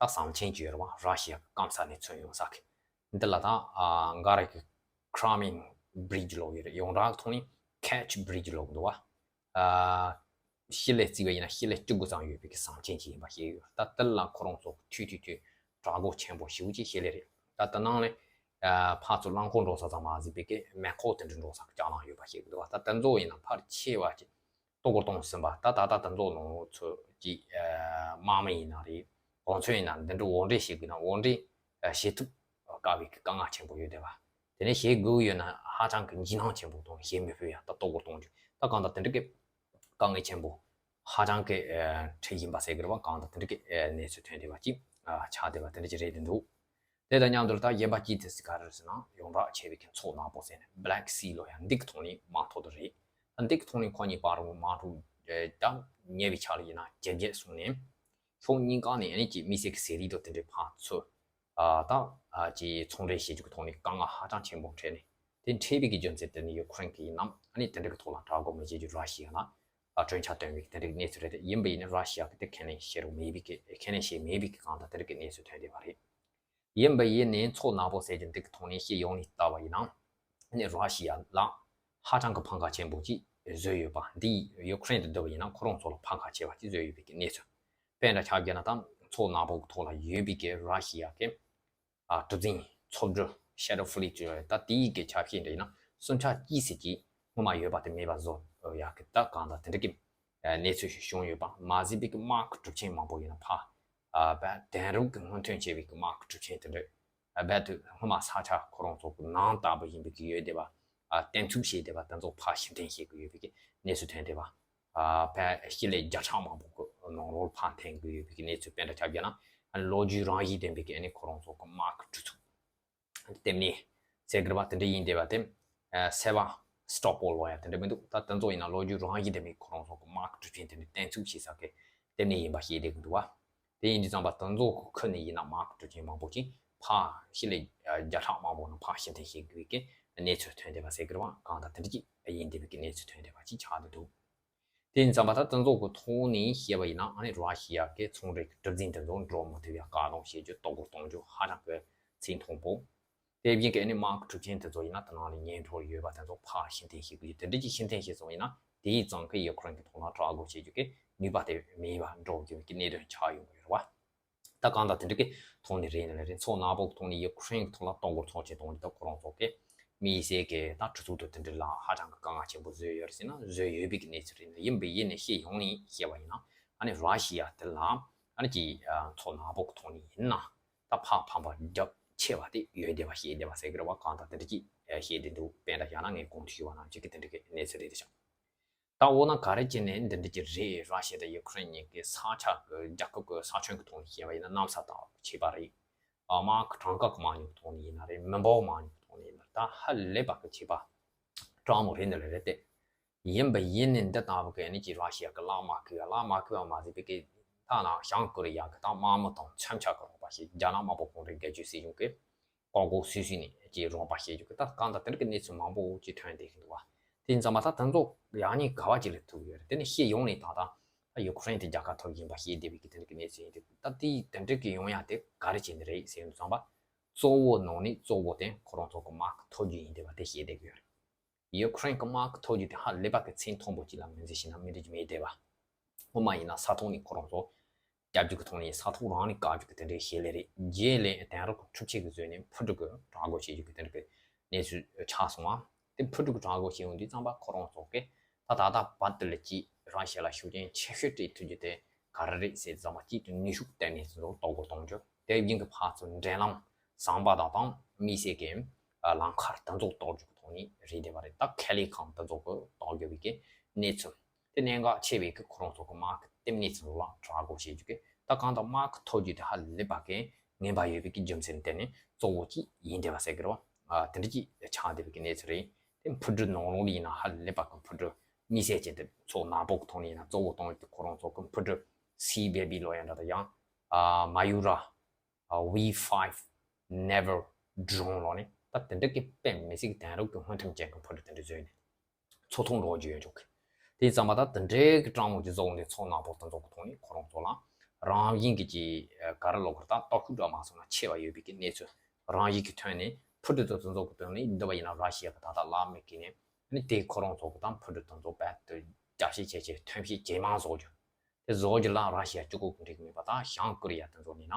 ད་ཟམ་ཆེན་གྱི་ཡོད་རེད་པ། ར་ཤི་ཡ་གི་སྐམ་ས་ནས་མཚོན་ཡོང་ས་གི་འདི་ལ་ད་ཨ་འགའ་རེ་གི་Crimean Bridge་ལབ་ཡོད་རེད། ཡོངས་གྲགས་ཐོག་ནས་Kerch Bridge་ལབ་འདུག་པ། ཨ་ཤི་ལེ་བརྩིས་པ་ཡིན་ན་ཤི་ལེ་བཅུ་དགུ་ཙམ་ཡོད་པའི་གི་ཟམ་ཆེན་ཅིག་ཡིན་པ་ཤེས་ཡོད། ད་དེ་ལ་ཁོ་རང་ཚོ་ཐུག་དུས་དུས་དྲག་པོ་ཆེན་པོ་ཞེ་པོ་ཅིག་ཤི་ལེ་རེད། ད་དེ་ནང་ནས་ཨ་ཕར་ཚུར་རླངས་འཁོར་འགྲོ་ས་ཙམ་མ་ཟད་པའི་གི་མེ་འཁོར་དེ་འདྲ་འགྲོ་ས་གི་ལྕགས་ལམ་ཡོད་པ་ཤེས་གི་འདུག་པ། ད་དེ་ཚོ་ཡིན་ན་ཕལ་ཆེ་བ་ཅིག་ལྟོ་གོས་གཏོང་ཟིན་པ། ད་ད་ལྟ་དེ་ཚོ་ནང་ཚོ་ཅིག་ཨ་དམག་མི་ཡིན་ན་རེད། གོ་མཚོན་ཡིན་ན་འདི་འདྲ་དབོར་འདྲེན་བྱེད་དགོས་ན་དབོར་འདྲེན་ཨ་བྱེད་ཐུབ་དཀའ་བའི་གི་དཀའ་ངལ་ཆེན་པོ་ཡོད་བསྡད་པ། དེ་ནས་བྱེད་དགོས་ཡོད་ན་ཧ་ཅང་གི་འཇིགས་སྣང་ཆེན་པོ་དང་བྱེད་མི་ཕོད་ཡ། ད་ལྟོ་གོས་གཏོང་རྒྱུ་ད་གང་ལྟར་དེ་འདྲ་གི་དཀའ་ངལ་ཆེན་པོ་ཧ་ཅང་གི་ཨ་འཕྲད་ཡིན་པ་ཟེར་གི་རེད་པ། གང་ལྟར་དེ་འདྲ་གི་ཨ་གནས་ཚུལ་ཐོན་བསྡད་པ་ཅིག་ཨ་ཆགས་བསྡད་པ་དེ་འདྲ་ཅིག་རེད་འདུག་དེ་དང་མཉམ་དུ་ད་གཞན་པ་གཅིག་དེ་ག་རེ་རེད་ཟེར་ན་ཡོངས་གྲགས་ཆེ་བའི་གི་མཚོ་ནག་པོ་ཟེར་ནས་Black Sea་ལབ་ཡ་འདི་གི་ཐོག་ནས་དམག་འཁྲུག་དེ་རེད། ད་འདི་གི་ཐོག་ནས་ཁོ་གཉིས་བར་དུ་དམག་འཁྲུག་ཨ་ད་ཉེ་བའི་ཆར་ལ་ཡིན་ན་ཇེ་ཇེ་སོང་ནས་ཕྱོགས་གཉིས་ཀ་ནས་ཨ་ནི་ཅིག་དམིགས་བསལ་གྱི་ཟས་རིགས་དང་དེ་འདྲའི་ཕར་ཚུར་ཨ་ད་ཨ་ཅིག་ཚོང་འབྲེལ་བྱེད་རྒྱུ་གི་ཐོག་ནས་དཀའ་ངལ་ཧ་ཅང་ཆེན་པོ་འཕྲད་ནས། དེ་འཕྲད་པའི་གི་རྒྱུ་མཚན་དེ་ནི་ཡུ་ཁུ་རེན་གྱི་ཡིན་ནམ་ཨ་ནི་དེ་འདྲ་གི་ཐོག་ལ་དྲག་རྒོལ་མི་བྱེད་རྒྱུ་ར་ཤི་ཡ་ལ་ཨ་གྲོས་འཆར་བཏོན་པའི་དེ་འདྲ་གི་གནས་ཚུལ་རེད། དེ་ཡིན་པ་ཡིན་ན་ར་ཤི་ཡ་གི་དེ་ཁས་ལེན་བྱེད་རོགས་མེད་པའི་གི་ཁས་ལེན་བྱེད་མེད་པའི་གི་གང་ལྟར་དེ་འདྲ་གི་གནས་ཚུལ་ཐོན་བསྡད་པ་རེད། ཡིན་པ་ཡིན་ནའི་མཚོ་ནག་པོ་ཟེར་རྒྱུ་འདི་གི་ཐོག་ནས་སྤྱི་ཡོངས་ནས་བལྟས་པ་ཡིན་ན་ནི་ར་ཤི་ཡ་ལ་ཧ་ཅང་གི་ཕམ་ཁ་ཆེན་པོ་ཅིག་བཟོས་ཡོད་པ་འདི་ཡུ་ཁུ་རེན་དུ་བསྡུར་བ་ཡིན་ན་ཁོ་རང་ཚོ་ལ་ཕམ་ཁ་ཆེ་བ་ཅིག་བཟོས་ཡོད་པའི་གི་གནས་ཚུལ། དཔེ་འདྲ་ཆ་བཞག་ན་ད་མཚོ་ནག་པོ་གི་ཐོག་ལ་ཡོད་པའི་གི་ར་ཤི་ཡ་གི་ཨ་གྲུ་གཟིངས་མཚོ་འབྲུ་Shadow Fleet་ཅིག་ཡོད་རེད། ད་དེའི་གི་ཆ་ཤས་འདྲ་ཡིན་ན་སུམ་ཆ་གཅིག་ཙམ་ཅིག་སྔོན་མ་ཡོད་པ་དེ་མེད་པ་བཟོ་ཡག་གི་ད་གང་ལྟར་དེ་འདྲ་གི་གནས་ཚུལ་ཞིག་བྱུང་ཡོད་པ་མ་ཟད་པའི་གི་དམག་གི་གྲུ་ཆེན་མང་པོ་ཡིན་ན་ཕར་ཨ་བལ་དེང་རབས་ཀྱི་སྔོན་ཐོན་ཆེ་བའི་གི་དམག་གི་གྲུ་ཆེན་དེ་འདྲ་ཨ་བལ་དུ་སྔོན་མ་ས་ཆ་ཁོ་རང་ཚོ་གི་ནང་ལྟ་བུ་ཡིན་པའི་གི་ཡོད་བསྡད་པ་ཨ་བརྟན་ཚུགས་བྱས་བསྡད་པ་དེ་ཚོ་ཕར་ཕྱིར་འཐེན་བྱེད་གི་ཡོད་པའི་གི་གནས་ཚུལ་ཐོན་བསྡད་པ། ཨ་བལ་སྤྱི་ལེ་བརྒྱ་ཕྲག་མང་པོ་གི་ནང་ལོགས་ཕར་འཐེན་གི་ཡོད་པའི་གི་གནས་ཚུལ་དཔེ་འདྲ་ཆ་བཞག་ན་ཨ་ལོ་རྒྱུས་རང་བཞིན་ལྡན་པའི་གི་ཨ་ནི་ཁོ་རང་ཚོ་གི་དམག་གི་གྲུ་ཚུགས། ལྟེ་གནས་ཟེར་གི་རེད་པ། དེ་འདྲ་ཡིན་བསྡད་པ་དེ་ཨ་Sevastopol་ལབ་ཡ་དེ་འདྲ་མི་འདུག་ད་དེ་ཚོ་ཡིན་ན་ལོ་རྒྱུས་རང་བཞིན་ལྡན་པའི་ཁོ་རང་ཚོ་གི་དམག་གི་གྲུ་ཆེན་དེ་འདྲ་བརྟན་ཚུགས་བྱེད་ས་གི་ལྟེ་གནས་ཡིན་པ་ཤེས་བསྡད་གི་འདུག་པ། དེ་ཡིན་དུས་ཙམ་པ་དེ་ཚོ་ཁུལ་ནས་ཡིན་ན་དམག་གི་གྲུབ་ཆ་མང་པོ་ཅིག་ཕར་ཕྱི་ལ་བརྒྱ་ཕྲག་མང་པོ་ནང་ཕར་ཕྱིར་འཐེན་བྱེད་དགོས་ཀྱི་གནས་ཚུལ་ཐོན་བསྡད་པ་ཟེར་གི་རེད་བ། གང་ལྟར་དེ་འདྲ་ཅིག་ཡིན་བསྡད་པའི་གི་གནས་ཚུལ་ཐོན་བསྡད་པ་ཅིག་ཆགས་བསྡད་འདུག་དེ་ཡིན་ཙམ་པ་ད་དེ་ཚོ་གི་ཐོག་ནས་བཤད་པ་ཡིན་ན་ཨ་ནི་ར་ཤི་ཡ་གི་ཚོང་རའི་གི་གྲུ་གཟིངས་དེ་ཚོ་འགྲོ་མི་ཐུབ་ཡ་བཀག་སྡོམ་བྱེད་རྒྱུ་གཏོར་རྒོལ་གཏོང་རྒྱུ་ཧ་ཅང་གི་ཚད་མཐོན་པོ། དེ་བཞིན་གྱི་ཨ་ནི་དམག་གི་གྲུབ་ཆ་དེ་ཚོ་ཡིན་ན་དེ་ནང་ལ་ཉེན་ཁ་ཡོད་པ་དེ་ཚོ་ཕར་ཕྱིར་འཐེན་བྱེད་དགོས་ཀྱི། དེ་འདྲ་ཅིག་ཕྱིར་འཐེན་བྱས་སོང་ཡིན་ན་དེ་ཡིས་ཙང་གི་ཡུ་ཁུ་རེན་གྱི་ཐོག་ལ་དྲག་རྒོལ་བྱེད་རྒྱུ་གི་ནུས་པ་དེ་མེད་པ་འགྲོ་རྒྱུ་གི་གནད་དོན་ཆགས་ཡོང་གི་ཡོད་རེད་བ། ད་གང་ལྟར་དེ་འདྲ་གི་ཐོག་ནས་རེད་ནི་ལ་རེད། མཚོ་ནག་པོ་གི་ཐོག་ནས་ཡུ་ཁུ་རེན་གྱི་ཐོག་ལ་གཏོར་རྒོལ་ཚོགས་ཆེན་གཏོང་རྒྱུ་དེ་ཁོ་རང་ཚོ་གི་དམིགས་བསལ་གྱི་ད་གྲུ་ཚུགས་དེ་དེ་འདྲ་ལ་ཧ་ཅང་གི་དཀའ་ངལ་ཆེན་པོ་བཟོས་ཡོད་རེད་ཟེར་ན་བཟོས་ཡོད་པའི་གི་གནས་ཚུལ་རེད། ཡིན་པའི་ཡིན་ནས་སྤྱི་ཡོངས་ནས་བཤད་པ་ཡིན་ན་ཨ་ནི་ར་ཤི་ཡ་དེ་ལ་ཨ་ནི་ཅིག་མཚོ་ནག་པོ་གི་ཐོག་ནས་ཡིན་ན། ད་ཕར་ཕམ་པ་རྒྱབ་ཆེ་བ་དེ་ཡོད་བསྡད་པ་ཤེས་བསྡད་པ་ཟེར་གི་རེད་བ། གང་ལྟར་དེ་འདྲ་ཅིག་ཤེས་བསྡད་འདུག་དཔེ་འདྲ་བཞག་ན་ངས་གོང་དུ་ཞུས་པ་ནང་བཞིན་གྱི་དེ་འདྲ་གི་གནས་ཚུལ་རེད་ཤག་ད་འོ་ན་ག་རེ་བྱས་ནས་འདི་འདྲ་ཅིག་རེད། ར་ཤི་ཡ་དང་ཡུ་ཁུ་རེན་གཉིས་ཀྱི་ས་ཆ་གི་རྒྱལ་ཁབ་ཀྱི་ས་ཁྱོན་གྱི་ཐོག་ནས་བཤད་པ་ཡིན་ན་གནམ་ས་དང་ཁྱད་པར་རེད། དམག་གི་དྲག་འགུལ་གྱི་མང་ཉུང་གི་ཐོག་ནས་ཡིན་ན་རེད། མི་འབོར་མང་ཉུང་གི་ཐོག་ནས་ཡིན་ན་རེད། ད་ཧ་ལས་པ་གི་ཁྱད་པར་སྤྲང་མོ་རེད་འདི་ལ་རེད་དེ། ཡིན་པ་ཡིན་ནི་འདི་ལྟ་བུ་གི་ཨ་ནི་ཅིག་ར་ཤི་ཡ་གི་གླ་མ་ཁུ་ཡ་གླ་མ་ཁུ་ཡ་མ་ཟད་པའི་གི་ད་ནང་བྱང་ཀོ་རི་ཡ་གི་ད་དམག་མི་དང་མཚོན་ཆ་གི་རོགས་པ་ཞིག་རྒྱ་ནག་དམར་པོ་གུང་ཁྲན་སྒེར་གཅོད་སྲིད་གཞུང་གི་ལྐོག་ལྐོག་སུད་སུད་ནས་ཅིག་རོགས་པ་བྱེད་རྒྱུ་གི་ད་གང་ལྟར་དེ་འདྲ་གི་གནས་ཚུལ་མང་པོ་ཅིག་ཐོན་བསྡད་ཀྱི་འདུག་བ། དེ་ཡིན་ཙང་མ་ད་དེ་ཚོ་ཡག་ཉེས་ག་བ་ཅིག་ལ་ཐུག་ཡོད་རེད། དེ་ནི་སྤྱི་ཡོངས་ནས་ད་ད་ད་ཡུ་ཁུ་རེན་དེ་རྒྱལ་ཁ་ཐོབ་ཡིན་པ་ཤེས་བསྡད་པའི་གི་དེ་འདྲ་གི་གནས་ཚུལ་ཡིན་དུས་ད་དེ་དེ་འདྲ་གི་ཡོང་ཡ་དེ་ག་རེ་བྱས་ནས་རེད་ཟེར་ཡོང་དུས་ཙམ་པ། གཙོ་བོ་ནང་ནས་གཙོ་བོ་དེ་ཁོ་རང་ཚོ་གི་དམག་གི་མཐོ་རྒྱུ་ཡིན་བསྡད་པ་དེ་ཤེས་བསྡད་ཀྱི་ཡོད་རེད། ཡུ་ཁུ་རེན་གྱི་དམག་གི་མཐོ་རྒྱུ་དེ་ཧ་ལས་པ་གི་ཚད་མཐོན་པོ་ཅིག་ལ་ངོས་འཛིན་བྱས་ན་མི་འགྲིག་རྒྱུ་མེད་བསྡད་པ། སྔོན་མ་ཡིན་ན་ས་ཐོག་ནས་ཁོ་རང་ཚོ་རྒྱབ་རྒྱུ་གི་ཐོག་ནས་ས་ཐོག་རང་ནས་བཀག་རྒྱུ་གི་དེ་འདྲའི་བྱེད་ལས་རེད། རྗེས་ལ་དེང་རབས་ཀྱི་འཕུར་མཆེད་ཀྱི་བཟོས་ནས་འཕུར་གྲུ་གི་དྲག་རྒོལ་བྱེད་རྒྱུ་གི་དེ་འདྲ་གི་གནས་ཚུལ་ཆགས་སོང་བ། དེ་འཕུར་གྲུ་གི་དྲག་རྒོལ་བྱེད་ཡོང་དུས་ཙམ་པ་ཁོ་རང་ཚོ་གིས་ད་ད་ལྟ་བར་དུ་ལ་ཅིག་ར་ཤི་ཡ་ལ་ཤུགས་རྐྱེན་ཆེ་ཤོས་སྤྲད་ཐུབ་རྒྱུ་དེ་ག་རེ་རེད་ཟེར་ཙམ་པ་གཅིག་ཏུ་ནུས་ཤུགས་བཏོན་ནས་ཚུར་གཏོར་རྒོལ་གཏོང་རྒྱུ། དེ་བཞིན་གྱི་ཕར་ཚུར་འབྲེལ་ལམ་ཟམ་པ་དང་དང་དམིགས་བསལ་གྱི་ཨ་ལམ་ཁ་དེ་ཚོ་གཏོར་རྒྱུ་གི་ཐོག་ནས་རེད་བསྡད་པ་རེད། ད་ཁེ་ལས་ཁང་དེ་ཚོ་གི་གཏོར་རྒྱུ་བའི་གི་གནས་ཚུལ། དེ་གནད་འགག་ཆེ་བའི་གི་ཁོ་རང་ཚོ་གི་དམག་གི་ལྟེ་གནས་ཚོ་ལ་དྲག་རྒོལ་བྱེད་རྒྱུ་གི་ད་གང་ལྟར་དམག་གི་མཐོ་རྒྱུ་དེ་ཧ་ལས་པ་གི་ངན་པ་ཡོད་པའི་གི་རྒྱུ་མཚན་དེ་ནི་གཙོ་བོ་གཅིག་ཡིན་བསྡད་པ་ཟེར་གི་རེད་བ། ཨ་དེ་འདྲ་ཅིག་ཆགས་བསྡད་པའི་གི་གནས་ཚུལ་རེད། དེ་འཕུར་གྲུ་ནང་ལོགས་ལ་ཡིན་ན་ཧ་ལས་པ་གི་འཕུར་གྲུ་དམིགས་བསལ་ཅན་དེ་མཚོ་ནག་པོ་གི་ཐོག་ནས་ཡིན་ན་གཙོ་བོ་གཏོང་ཡོད་དེ་ཁོ་རང་ཚོ་གི་འཕུར་གྲུ་སི་བེ་བི་ལོ་ཡ་འདྲ་དང་ཡང་ཨ་མ་ཡུ་ར་ཨ་ཝི་ཕའིབ་ནེ་ཝར་ཌོ་རོན་ལོ་ནི་ད་དེ་འདྲ་གི་དཔེ་མི་སྲིད་དེང་རབས་ཀྱི་སྔོན་ཐོན་ཅན་གྱི་འཕུར་གྲུ་དེ་འདྲ་བཟོས་ནས་མཚོ་ཐོག་འགྲོ་རྒྱུ་ཡོད་ཆོག་གི། དེ་ཙམ་པ་ད་དེ་འདྲའི་གི་སྤྲང་མོ་གྱི་བཟོ་འོང་དེ་མཚོ་ནག་པོ་དེ་ཚོ་གི་ཐོག་ནས་ཁོ་རང་ཚོ་ལ་རང་བཞིན་གྱི་ཀྱི་ག་རེ་ལོ་གར་ད་སྟོབས་ཤུགས་འདྲ་མ་སོང་ན་ཆེ་བ་ཡོད་པའི་གི་གནས་ཚུལ་རང་བཞིན་གྱི་ཐོན་ནས་འཕུར་གྲུ་དེ་ཚོ་གི་དོན་ནི་འདི་བ་ཡིན་ན་ར་ཤི་ཡ་གི་ད་ལྟ་ལ་མེ་གི་ནས་ནི་དེ་ཁོ་རང་ཚོ་གི་ད་འཕུར་གྲུ་དེ་ཚོ་རྦད་དེ་རྒྱ་བཤད་བྱས་བྱས་ཐོན་བཤད་ཇེ་མང་བཟོ་རྒྱུ། དེ་བཟོ་རྒྱུ་ལ་ར་ཤི་ཡ་གཅིག་པོ་གི་འགྲིག་གི་མེད་པ་དང་བྱང་ཀོ་རི་ཡ་དེ་ཚོ་ནས་ན་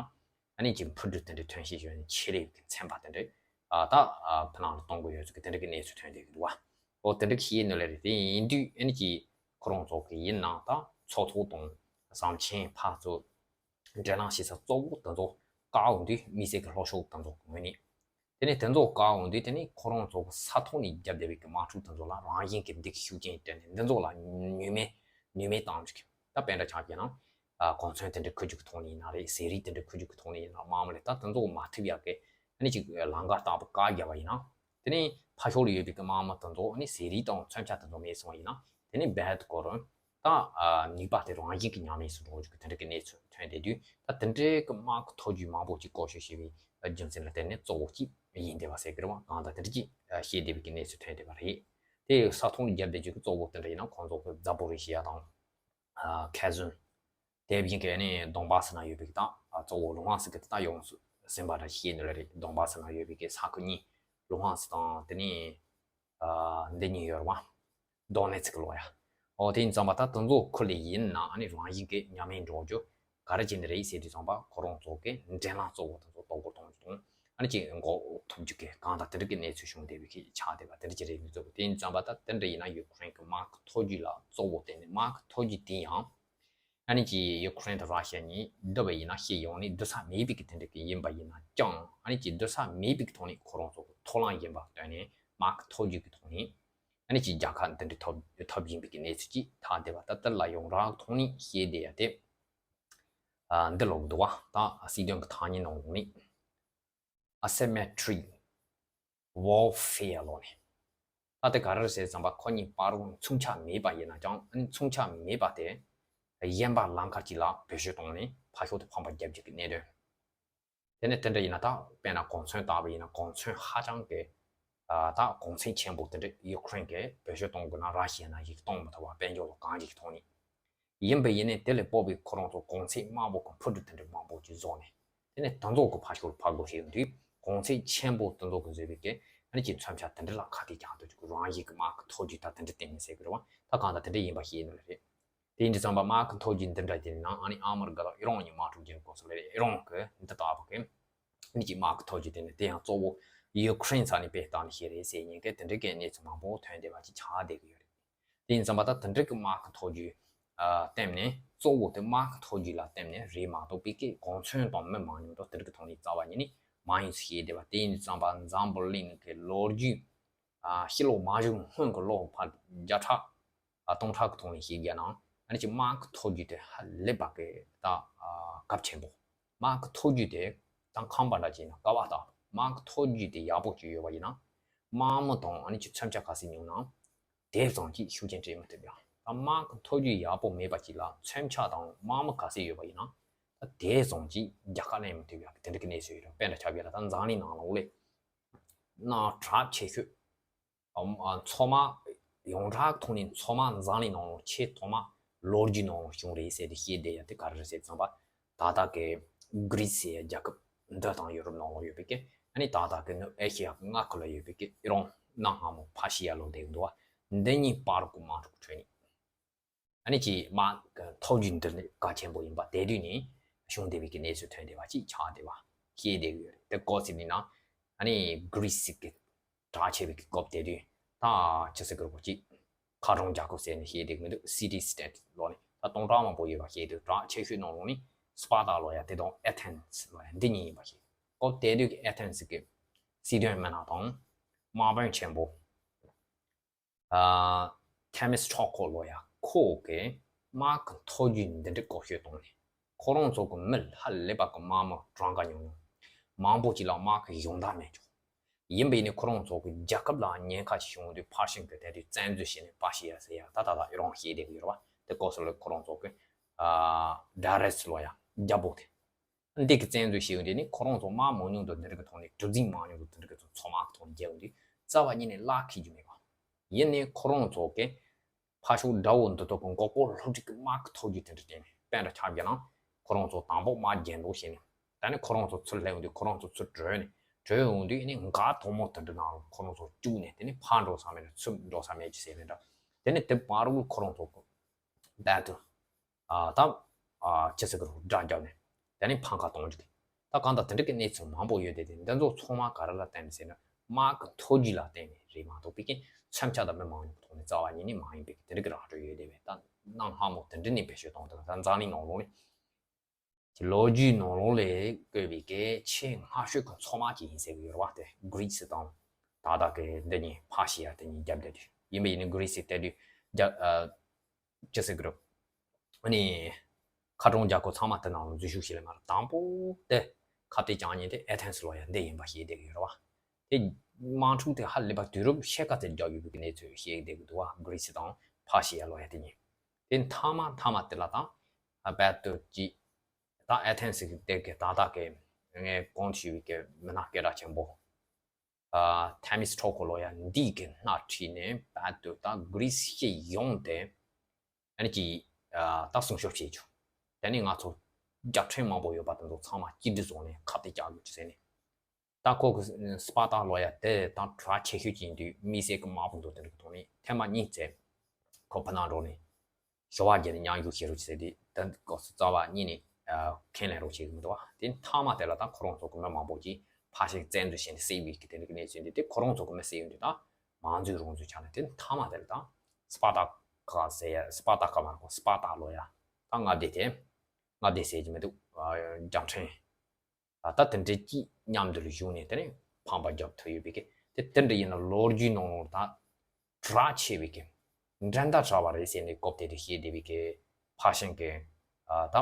ཨ་ནི་ཅིག་འཕུར་གྲུ་དེ་འདྲའི་ཐོན་སྐྱེད་བྱས་ནས་ཆེད་ལས་ཀྱི་ཚན་པ་དེ་འདྲའི་ཨ་ད་ཨ་ཕི་ནང་ལ་གཏོང་གི་ཡོད་ཚུལ་གྱི་དེ་འདྲ་གི་གནས་ཚུལ་ཐོན་བསྡད་ཀྱི་འདུག་བ། འོ་དེ་འདྲ་གི་ཤེས་ནི་ལས་རེད། དེ་ཡིན་དུས་ཨ་ནི་ཅིག་ཁོ་རང་ཚོ་གི་ཡིན་ན་ད་མཚོ་ཐོག་དང་ཟམ་ཆེན་ཕར་ཚུར་འབྲེལ་ལམ་བྱེད་ས་གཙོ་བོ་དེ་ཚོ་བཀག་འོང་དུས་དམིགས་བསལ་གྱི་ལྷོ་ཕྱོགས་དེ་ཚོ་གི་ངོས་ནས། དེ་ནས་དེ་ཚོ་བཀག་འོང་དུས་དེ་ནས་ཁོ་རང་ཚོ་གི་ས་ཐོག་ནས་བརྒྱབ་བསྡད་པའི་གི་དམག་འཁྲུག་དེ་ཚོ་ལ་རང་བཞིན་གྱི་འདི་གི་ཤུགས་རྐྱེན་སྤྲད་ནས་འདི་ཚོ་ལ་ནུས་མེད་ནུས་མེད་བཏང་འཇུག་གི། ད་དཔེ་འདྲ་ཆགས་ཀྱི་ན། ཨ་གོ་མཚོན་དེ་འདྲ་ཁུར་རྒྱུ་གི་ཐོག་ནས་ཡིན་ན་རེད། ཟས་རིགས་དེ་འདྲ་ཁུར་རྒྱུ་གི་ཐོག་ནས་ཡིན་ན་དམག་མི་ལ་ད་དེ་ཚོ་མ་ཐུབ་ཡག་གི་ཨ་ནི་ཅིག་ལམ་ཁ་ལྟ་བུ་བཀག་བརྒྱབ་པ་ཡིན་ན། དེ་ནས་ཕར་ཕྱོགས་ལ་ཡོད་པའི་གི་དམག་མི་དེ་ཚོ་ཨ་ནི་ཟས་རིགས་དང་མཚོན་ཆ་དེ་ཚོ་མེད་སོང་བ་ཡིན་ན་དེ་ནས་རྦད་དེ་ཁོ་རང་ད་ཨ་ནུས་པ་དེ་རང་བཞིན་གྱི་ཉམས་ལེན་སུ་འགྲོ་རྒྱུ་གི་དེ་འདྲ་གི་གནས་ཚུལ་ཐོན་བསྡད་དུས་ད་དེ་འདྲའི་གི་དམག་གི་མཐོ་རྒྱུ་མང་པོ་ཅིག་བཀོལ་སྤྱོད་བྱས་པའི་རྒྱུ་མཚན་ལ་བརྟེན་ནས་གཙོ་བོ་གཅིག་ཡིན་བསྡད་པ་ཟེར་གི་རེད་བ། གང་ལྟར་དེ་འདྲ་ཅིག་ཨ་བཤད་བསྡད་པའི་གི་གནས་ཚུལ་ཐོན་བསྡད་པ་རེད། དེ་ས་ཐོག་ནས་བརྒྱབ་བསྡད་རྒྱུ་གི་གཙོ་བོ་དེ་འདྲ་ཡིན་ན་ཁོང་ཚོ་གི་ཛ་པོ་རི་ཤི་ཡ་དང་ཨ་ཁེ་ཟོན། དེ་བཞིན་གྱི་ནི་དོན་བྷ་སི་ན་ཡོད་པའི་གི་ད་ཨ་གཙོ་བོ་ལུ་ཧང་སི་གི་ད་ཡོངས་སུ་ཟིན་པ་འདྲ་ཤེས་ནི་ལ་རེད། དོན་བྷ་སི་ན་ཡོད་པའི་གི་ས་ཁུལ་གཉིས་ལུ་ཧང་སི་དང་དེ་ནི་ཨ་འདི་གཉིས་ཡོད་རེད་བ། དོ་ནེ་ཚིག་ལོ་ཡ། ཨོ་དེ་ཡིན་ཙམ་པ་ད་དེ་ཚོ་ཁུལ་ལ་ཡིན་ན་ཨ་ནི་རང་བཞིན་གི་ཉམས་ལེན་འགྲོ་རྒྱུ་ག་རེ་བྱས་ནི་རེད་ཟེར་དུས་ཙམ་པ་ཁོ་རང་ཚོ་གི་འབྲེལ་ལམ་གཙོ་བོ་དེ་ཚོ་གཏོར་རྒོལ་གཏོང་རྒྱུ་དང་ཨ་ནི་ཅིག་འགོག་ཐུབ་རྒྱུ་གི་གང་ལྟར་དེ་འདྲ་གི་གནས་ཚུལ་བྱུང་བསྡད་པའི་གི་ཆགས་བསྡད་པ་དེ་འདྲ་ཅིག་རེད་མི་ཚོ་གི། དེ་ཡིན་ཙམ་པ་ད་དེ་འདྲ་ཡིན་ན་ཡུ་ཁུ་རེན་གི་དམག་གི་མཐོ་རྒྱུ་ལ་གཙོ་བོ་བརྟེན་ནས་དམག་གི་མཐོ་རྒྱུ་དེ་ཡང་ཨ་ནི་ཅིག་ཡུ་ཁུ་རེན་དང་ར་ཤི་ཡ་གཉིས་འདི་བ་ཡིན་ན་སྤྱི་ཡོངས་ནས་བསྡུར་ས་མེད་པའི་གི་དེ་འདྲ་གི་ཡིན་པ་ཡིན་ན་ཀྱང་ཨ་ནི་ཅིག་བསྡུར་ས་མེད་པའི་གི་ཐོག་ནས་ཁོ་རང་ཚོ་གི་མཐོ་ལམ་གཞན་པ་བཏོན་ནས་དམག་གི་མཐོ་རྒྱུ་གི་ཐོག་ནས་ཨ་ནི་ཅིག་རྒྱལ་ཁ་འདི་འདྲ་ཐོབ་ཐོབ་བཞིན་པའི་གི་གནས་ཚུལ་ཅིག་ཐག་བསྡད་པ་ད་ལྟ་ལ་ཡོངས་གྲགས་ཐོག་ནས་བཤད་བསྡད་ཡ་དེ་ཨ་འདི་ལོག་འདུག་བ། ད་སྲིད་དོན་གི་ཐ་སྙད་ནང་ལོགས་ནས་Asymmetry Warfare ལོག་ནས། ད་དེ་ག་རེ་རེད་ཟེར་ཙམ་པ་ཁོ་གཉིས་བར་མཚུངས་ཆ་མེད་པ་ཡིན་ན་ཀྱང་ཨ་ནི་མཚུངས་ཆ་མེད་པ་དེ་གཞན་པ་ལམ་ཁ་ཅིག་ལ་བེད་སྤྱོད་བཏང་ནས་ ཕར་ཞོག་ཏུ་ཕམ་པ་རྒྱབ་རྒྱུ་གི་གནད་དོན། དེ་ནས་དེ་འདྲ་ཡིན་ན་ད་དཔེར་ན་གོ་མཚོན་བཏང་བ་ཡིན་ན་གོ་མཚོན་ཧ་ཅང་གི་ཨ་ད་གོ་མཚོན་ཆེན་པོ་དེ་འདྲ་ཡུ་ཀེ་རེན་གྱིས་བེད་སྤྱོད་གཏོང་དགོས་ན་ར་ཤི་ཡ་ནང་ཞིག་གཏོང་མི་ཐུབ་པ་དཔལ་འབྱོར་ལ་གང་ཞིག་གི་ཐོག་ནས་ཡིན་པ་ཡིན་ནའི་དེ་ལས་སྤོབས་པའི་ཁོ་རང་ཚོ་གོ་མཚོན་དམར་པོ་གི་འཕུར་གྲུ་དེ་འདྲ་མང་པོ་ཅིག་བཟོས་ནས་དེ་ནས་དེ་ཚོ་གི་ཕར་ཞོག་ཕར་རྒོལ་བྱེད་ཡོང་དུས་གོ་མཚོན་ཆེན་པོ་དེ་ཚོ་གི་བཟོས་པའི་གི་ཨ་ནི་ཅིག་མཚོན་ཆ་དེ་འདྲ་ལ་ཁ་གཏད་རྒྱག་འདོད་ཀྱི་རང་བཞིན་གྱི་དམག་གི་མཐོ་རྒྱུགས་ད་དེ་འདྲ་བསྟན་ནས་ཟེར་གི་རེད་བ། ད་གང་ལྟར་དེ་འདྲ་ཡིན་པ་ཤེས་ནི་རེད། དེ་ཡིན་དུས་ཙམ་པ་དམག་གི་མཐོ་རྒྱུགས་འདི་འདྲ་དེ་ནང་ཨ་ནི་ཨ་མི་རི་ཀ་དང་ཨི་རོན་གཉིས་དམག་འཁྲུག་རྒྱག་དགོས་སོང་ལས་ཨི་རོན་གྱི་འདི་ལྟ་བུ་གི་ཨ་ནི་ཅིག་དམག་གི་མཐོ་རྒྱུགས་དེ་ནི་དེ་ཡང་གཙོ་བོ་ཡུ་ཀེ་རེན་ས་ནས་སྤེལ་བཏང་ནས་ཤེས་རེད་ཟེར་ཉེན་ཁའི་དེ་འདྲའི་གི་གནས་ཚུལ་མང་པོ་ཐོན་བསྡད་པ་ཅིག་ཆགས་བསྡད་ཀྱི་ཡོད་རེད། དེ་ཡིན་ཙམ་པ་ད་དེ་འདྲའི་གི་དམག་གི་མཐོ་རྒྱུགས་ཨ་བསྟན་ནས་གཙོ་བོ་དེ་དམག་གི་མཐོ་རྒྱུགས་ལ་བསྟན་ནས་རེད་མ་གཏོགས་པའི་གི་གོ་མཚོན་དང་མི་མང་ཉུང་དང་དེ་འདྲ་གི་ཐོག་ནས་རྩ་བ་ཉིད་ནས་མ་ཡིན་ཟེར་ཤེས་བསྡད་པ། དེ་ཡིན་དུས་ཙམ་པ་འཛམ་བུ་གླིང་གི་ལོ་རྒྱུས་ཨ་ཕྱི་ལོ་མ་བཞུགས་སྔོན་གྱི་ལོ་ཕར་བརྒྱ་ཕྲག་ཨ་སྟོང་ཕྲག་གི་ཐོག་ནས་བཤད་རྒྱུ་ན་ཨ་ནི་ཅིག་དམག་གི་མཐོ་རྒྱུགས་དེ་ཧ་ལས་པ་གི་ད་ཨ་གལ་ཆེན་པོ། དམག་གི་མཐོ་རྒྱུགས་དེ་ད་ཁང་པ་འདྲ་ཅིག་ཡིན་ན་ཀ་བ་ད་དམག་གི་མཐོ་རྒྱུགས་དེ་ཡག་པོ་ཅིག་ཡོད་པ་ཡིན་ན་དམག་མི་དང་ཨ་ནི་ཅིག་མཚོན་ཆ་ག་ཚད་ཉུང་ན་དེ་ཙམ་གྱིས་ཤུགས་རྐྱེན་སྤྲད་མི་ཐུབ་ཡ། ད་དམག་གི་མཐོ་རྒྱུགས་ཡག་པོ་མེད་པ་ཅིག་ལ་མཚོན་ཆ་དང་དམག་མི་ག་ཚད་ཡོད་པ་ཡིན་ན་ད་དེ་ཙམ་གྱིས་རྒྱལ་ཁ་ལེན་མི་ཐུབ་ཡ་གི་དེ་འདྲ་གི་གནས་ཚུལ་ཡོད་རེད། དཔེ་འདྲ་ཆགས་ཡ་ལ་ད་འཛམ་གླིང་ནང་ལོགས་ལས་ན་གྲགས་ཆེ་ཤོས། ཨམ་ཨ་མཚོ་དམག་ཡོངས་གྲགས་ཐོག་ནས་མཚོ་དམག་འཛམ་གླིང་ནང་ལ་ཆེས་ཐོག་མ་ལོ་རྒྱུས་ནང་ལ་བྱུང་རེད་ཟེར་ཏེ་བཤད་བསྡད་ཡ་དེ་ག་རེ་རེད་ཟེར་ཙམ་པ་ད་ལྟ་གི་གྷི་རི་སི་ཟེར་ཡ་རྒྱལ་ཁབ་འདི་དང་ཡོ་རོབ་ནང་ལ་ཡོད་པའི་གི་ཨ་ནི་ད་ལྟ་གི་ནུབ་ཨེ་ཤི་ཡ་གི་མངའ་ཁུལ་ལ་ཡོད་པའི་གི་ཨི་རོན་གནའ་སྔ་མོ་ཕར་ཤི་ཡ་ལོ་དེ་འདུག་བ། འདི་གཉིས་བར་གི་དམག་འཁྲུག་འཕྲད་ནས། ཨ་ནི་ཅིག་དམག་གི་མཐོ་རྒྱུགས་འདི་ནི་གལ་ཆེན་པོ་ཡིན་པ་དེ་དུས་ནས་བྱུང་བསྡད་པའི་གི་གནས་ཚུལ་ཐོན་བསྡད་པ་ཅིག་ཆགས་བསྡད་པ་ཤེས་བསྡད་ཀྱི་ཡོད་རེད། དེ་སྐོར་ཟེར་ནས་ན་ཨ་ནི་གྷི་རི་སི་གི་གྲགས་ཆེ་བའི་གི་སྐབས་དེ་དུས་ད་ཅི་ཟེར་དགོས་རེད་གོ་ཅིག་མཁར་གྲོང་རྒྱལ་ཁབ་ཟེར་ནས་ཤེས་བསྡད་ཀྱི་མི་འདུག་སི་ཊི་སི་ཊེཊ་ལོ་ནས་ད་སྟོང་ཕྲག་མང་པོ་ཡོད་པ་ཤེས་འདུག་གྲགས་ཆེ་ཤོས་ནང་ལོགས་ནས་སི་པཱར་ཏ་ལོ་ཡ་དེ་དང་ཨེ་ཐེན་སི་ལོ་ཡ་འདི་གཉིས་ཡིན་པ་ཤེས། སྐབས་དེ་དུས་ཀྱི་ཨེ་ཐེན་སི་གི་སྲིད་དོན་མི་སྣ་དང་དམག་དཔོན་ཆེན་པོ། ཨ་ཐེ་མི་སི་ཊོ་ཀོ་ལོ་ཡ་ཁོ་གིས་དམག་གི་མཐོ་རྒྱུགས་འདི་འདྲ་བཀོལ་སྤྱོད་བཏང་ནས་ཁོ་རང་ཚོ་གི་མི་ཧ་ལས་པ་གི་དམག་མི་གྲངས་ཀ་ཉུང་ཉུང་མང་པོ་ཅིག་ལ་དམག་གི་སྦྱོང་བརྡར་མེད་ཀྱང་ཡིན་པ་ཡིན་ནའི་ཁོ་རང་ཚོ་གི་རྒྱལ་ཁབ་ལ་ཉེན་ཁ་ཞིག་བྱུང་དུས་ཕར་ཕྱིན་གི་དེ་དུས་བཙན་འཛུལ་བྱས་ནས་ཕར་ཤི་ཡ་ཟེར་ཡ་ད་ད་ད་ཨི་རོན་ཤེས་བསྡད་ཀྱི་ཡོད་རེད་བ། དེ་སྐབས་སུ་ལ་ཁོ་རང་ཚོ་གི་ཨ་ཌ་རེ་སི་ལོ་ཡ་རྒྱལ་པོ་དེ། འདི་གི་བཙན་འཛུལ་བྱས་ཡོང་དུས་ནི་ཁོ་རང་ཚོ་དམག་མང་ཉུང་དུ་འདི་རིགས་ཀྱི་ཐོག་ནས་གྲུ་གཟིངས་མང་ཉུང་དུ་འདི་རིགས་ཀྱི་ཚོ་མཚོ་དམག་གི་ཐོག་ནས་རྒྱལ་ཡོང་དུས་རྩ་བ་ཉིད་ནས་གླགས་འཁེལ་རྒྱུ་མེད་པ། ཡིན་ནའི་ཁོ་རང་ཚོ་གི་ཕར་ཕྱོགས་དགྲ་བོ་འདི་ཚོ་གི་མགོ་སྐོར་སློག་ཁྲིད་ཀྱི་དམག་གི་མཐོ་རྒྱུགས་དེ་འདྲ་བསྟན་ནས་དཔེ་འདྲ་ཆགས་བརྒྱབ་ན་ཁོ་རང་ཚོ་དང་པོ་དམག་རྒྱལ་འདུག་བྱས་ནས་ད་ནི་ཁོ་རང་ཚོ་ཚུར་སླེབས་ཡོང་དུས་ཁོ་རང་ཚོ་ཚུར་བྲོས་ནས་བྲོས་ཡོང་དུས་ནི་འགག་དོག་མོ་དེ་འདྲ་ནང་ལ་ཁོ་རང་ཚོ་བཅུག་ནས་དེ་ནི་ཕར་འགྲོ་ས་མེད་ནས་ཚུར་འགྲོ་ས་མེད་ཅེས་ཟེར་ནས་འདྲ། དེ་ནི་དེ་བར་དུ་ཁོ་རང་ཚོ་གི་བལ་དུ། ཨ་ད་ཨ་ཅི་ཟེར་གི་རུ་དགྲ་བརྒྱབ་ནས་དེ་ནས་ཕམ་ཁ་གཏོང་རྒྱུ་གི། ད་གང་ལྟར་དེ་འདྲ་གི་གནས་ཚུལ་མང་པོ་ཡོད་དེ་དེ་འདི་ཚོ་ཚང་མ་ག་རེ་ལ་བརྟེན་ནས་ཟེར་ན་དམག་གི་མཐོ་རྒྱུགས་ལ་བརྟེན་ནས་རེད་མ་གཏོགས་པའི་གི་མཚོན་ཆ་དང་མི་མང་ཉུང་གི་ཐོག་ནས་རྩ་བ་ཉིད་ནས་མ་ཡིན་པའི་གི་དེ་འདྲ་གི་རང་འགྲོ་ཡོད་དེ་བས་ད་གནའ་སྔ་མོ་དེ་འདྲ་ནས་བེད་སྤྱོད་གཏོང་དུས་ད་འཛམ་གླིང་ནང་ལོགས་ནས་ཀྱི་ལོ་རྒྱུས་ནང་ལོགས་ལས་བཀོད་པའི་གི་ཆེས་སྔ་ཤོས་ཀྱི་མཚོ་དམག་ཅིག་ཡིན་ཟེར་གི་ཡོད་རེད་བ། དེ་གྷི་རི་སི་དང་ད་ལྟ་གི་འདི་གཉིས་ཕར་ཤི་ཡ་དེ་གཉིས་རྒྱབ་བསྡད་དུས་ཡིན་པ་ཡིན་ནའི་གྷི་རི་སི་དེ་དུས་རྒྱ་ཨ། ཅི་ཟེར་གི་རེད། ཨ་ནི། མཁར་གྲོང་རྒྱལ་ཁབ་ཚང་མ་དེ་ནང་ལ་འཛུལ་ཞུགས་བྱེད་ལ་མ་རེད། དང་པོ་དེ་ཁ་གཏད་བཅག་མཁན་དེ་ཨེ་ཐེན་སི་ལོ་ཡ་འདི་ཡིན་པ་ཤེས་བསྡད་ཀྱི་ཡོད་རེད་བ། དེ་དམག་འཁྲུག་དེ་ཧ་ལས་པ་དུས་རབས་ཕྱེད་ཀ་དེར་རྒྱག་ཡོད་པའི་གནས་ཚུལ་ཤེས་བསྡད་ཀྱི་འདུག་བ། གྷི་རི་སི་དང་ཕར་ཤི་ཡ་ལོ་ཡ་དེ་གཉིས། དེ་མཐའ་མ་མཐའ་མ་དེ་ལ་ད་རྦད་དེ་ཅིག་ད་ཨེ་ཐེན་སི་གི་དེ་གི་ད་ལྟ་གི་ངས་གོང་དུ་ཞུས་པའི་གི་མི་སྣ་སྐད་གྲགས་ཆེན་པོ། ཨ་ཐེ་མི་སི་ཐོ་ཀོ་ལོ་ཡ་འདི་གི་སྣེ་ཁྲིད་ནས་རྦད་དེ་ད་གྷི་རི་སི་ཡོངས་ཏེ་ཨ་ནི་ཅིག་ཨ་ད་སྲུང་སྐྱོབ་བྱེད་ཆོག་དེ་ནི་ང་ཚོ་རྒྱལ་ཕྲན་མང་པོ་ཡོད་པ་དེ་ཚོ་ཚང་མ་གཅིག་སྒྲིལ་བཟོས་ནས་ཁ་གཏད་བཅག་དགོས་ཟེར་ནས། ད་ཁོ་གི་སྤར་ཏ་ལོ་ཡ་དེ་ད་གྲགས་ཆེ་ཤོས་ཅིག་ཡིན་དུས་དམིགས་བསལ་གྱི་དམག་དཔུང་དེ་འདྲ་གི་ཐོག་ནས་ཐེངས་མ་གཉིས་བཙལ། ཁོ་ཕ་ནང་འགྲོ་ནས་ཞོ་བ་བརྒྱབ་ནས་མཉམ་ཞུགས་བྱེད་རོགས་བྱེད་ཟེར་དུས་དེ་སྐབས་སུ་རྩ་བ་ཉིད་ནས་ཨ་ཁས་ལེན་རོགས་བྱེད་ཀྱི་མི་འདུག་བ། དེ་མཐའ་མ་དེ་ལ་ད་ཁོ་རང་ཚོ་གི་མི་མང་པོ་ཅིག་ཕར་ཞིག་བཙན་འཛུལ་བྱས་ནས་བསད་པའི་གི་དེ་འདྲ་གི་གནས་ཚུལ་འདི་དེ་ཁོ་རང་ཚོ་གི་མི་བསད་ཡོང་དུས་ད་མང་འཛུགས་རང་འཛུགས་ཆགས་ནས་དེ་མཐའ་མ་དེ་ལ་ད་སྤར་ཏ་ཀ་ཟེར་ཡ་སྤར་ཏ་ཀ་མ་རེད་ཁོ་སྤར་ཏ་ལོ་ཡ་ད་མངའ་སྡེ་དེ་མངའ་སྡེ་ཟེར་གྱི་མི་འདུག་ཨ་རྒྱལ་ཕྲན། ད་དེ་འདྲའི་གཅིག་མཉམ་དུ་བཞུགས་ནས་དེ་ནས་ཕམ་པ་རྒྱབ་ཐུབ་ཡོད་པའི་གི་དེ་དེ་འདྲ་ཡིན་ན་ལོ་རྒྱུས་ནང་ལ་ད་གྲགས་ཆེ་བའི་གི་འགྲན་ཟླ་དྲག་པ་རེད་ཟེར་ནས་སྐབས་དེ་དུས་བཤད་བསྡད་པའི་གི་ཕར་ཕྱིན་གི་ད་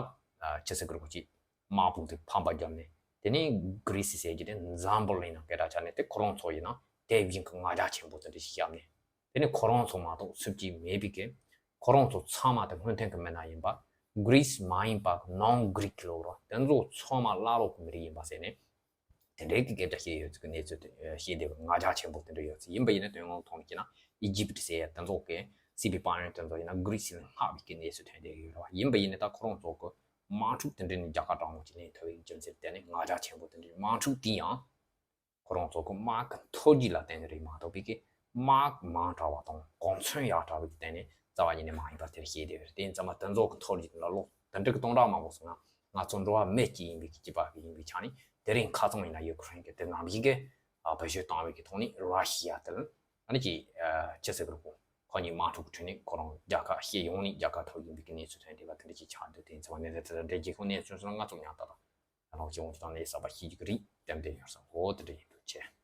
ཅི་ཟེར་གི་རེད་ཁོ་ཅིག་དམག་དཔུང་དེ་ཕམ་པ་བརྒྱབ་ནས་དེ་ནས་གྷི་རི་སི་ཟེར་གྱི་དེ་འཛམ་བུ་གླིང་ནང་སྐད་གྲགས་ཆགས་ནས་དེ་ཁོ་རང་ཚོ་ཡིན་ན་དེ་བཞིན་གི་ང་རྒྱལ་ཆེན་པོ་དེ་འདྲ་ཞིག་བཞག་ནས། དེ་ནི་ཁོ་རང་ཚོ་མ་གཏོགས་སུ་གཅིག་མེད་པའི་གི་ཁོ་རང་ཚོ་ཚང་མ་དེ་སྔོན་ཐོན་གི་མི་སྣ་ཡིན་པ་ Greece མ་ཡིན་པ་གི་non Greek ལབ་རོ། དེ་ཚོ་ཚང་མ་ཀླ་ཀློ་གི་མི་རིགས་ཡིན་པ་ཟེར་ནས། དེ་འདྲའི་གི་སྐད་ཆ་བཤད་ཡོད་ཚུལ་གི་གནས་ཚུལ་དེ་བཤད་བསྡད་པ་ང་རྒྱལ་ཆེན་པོ་དེ་འདྲ་ཡོད་ཚུལ་ཡིན་པ་ཡིན་ན། དོན་དངོས་ཐོག་ནས་བཤད་ན་ཨི་ཇིབ་ཟེར་ཡ་དེ་ཚོ་གི་སྲིད་པའི་དཔོན་རིགས་དེ་ཚོ་ཡིན་ན་གྷི་རི་སི་ལ་སྔགས་པའི་གི་གནས་ཚུལ་ཐོན་བསྡད་ཡོད་རེད་བ། ཡིན་པ་ཡིན་ན་ད་ཁོ་རང་ཚོ་གི་དམག་འཁྲུག་དེ་འདྲ་ནས་རྒྱལ་ཁ་དྲང་མོ་ཅིག་ལེན་ཐུབ་པའི་རྒྱུ་མཚན་དེ་ནི་ང་རྒྱལ་ཆེན་པོ་དེ་འདྲའི་དམག་འཁྲུག་དེ་ཡང་ཁོ་རང་ཚོ་གི་དམག་གི་མཐོ་རྒྱུ་ལ་བརྟེན་ནས་རེད་མ་གཏོགས་པའི་གི་དམག་མང་དྲགས་པ་དང་གོ་མཚོན་ཡག་དྲགས་པའི་གི་སྟེང་ནས་རྩ་བ་ཉིད་ནས་མ་ཡིན་པ་དེར་བཤད་བསྡད་པ་རེད། དེ་ཡིན་ཙང་མ་དེ་ཚོ་གི་མཐོ་རྒྱུ་ལ་ལོག་དེ་འདྲ་གི་སྟོང་ཕྲག་མང་པོ་སོང་ན་ང་ཚོ་འགྲོ་བ་མི་གཅིག་ཡིན་པའི་གི་སྐྱིད་པ་གི་ཡིན་པའི་ཆ་ནས་དེ་རིང་ཁ་ཚང་ཡིན་ན་ཡུ་ཁུ་རེན་གི་དེ་ནང་བཞིན་གི་ཨ་བེད་སྤྱོད་བཏང་བའི་གི་ཐོག་ནས་ར་ཤི་ཡ་དེ་ཨ་ནི་ཅི་ཅི་ཟེར་གི་རེད་གོ། ཁོ་གཉིས་དམག་འཁྲུག་གི་ཁྲོད་ནས་ཁོ་རང་རྒྱལ་ཁ་སྤྱི་ཡོངས་ནས་རྒྱལ་ཁ་ཐོབ་ཡིན་པའི་གི་གནས་ཚུལ་ཐོན་བསྡད་པ་དེ་འདྲ་ཅིག་ཆགས་འདུག་དེ་ཡིན་ཙང་མ་གནས་ཚུལ་དེ་འདྲ་རྒྱལ་ཁབ་གནས་ཚུལ་སོང་ན་ང་ཚོ་ཉག་ཏག་ཏག་རང་སྤྱི་ཡོངས་ཀྱི་ཐོག་ནས་གསར་པ་ཤེས་རྒྱུ་གི་རེད། དེ་འདྲ་ཡིན་འདུག་ཆེ།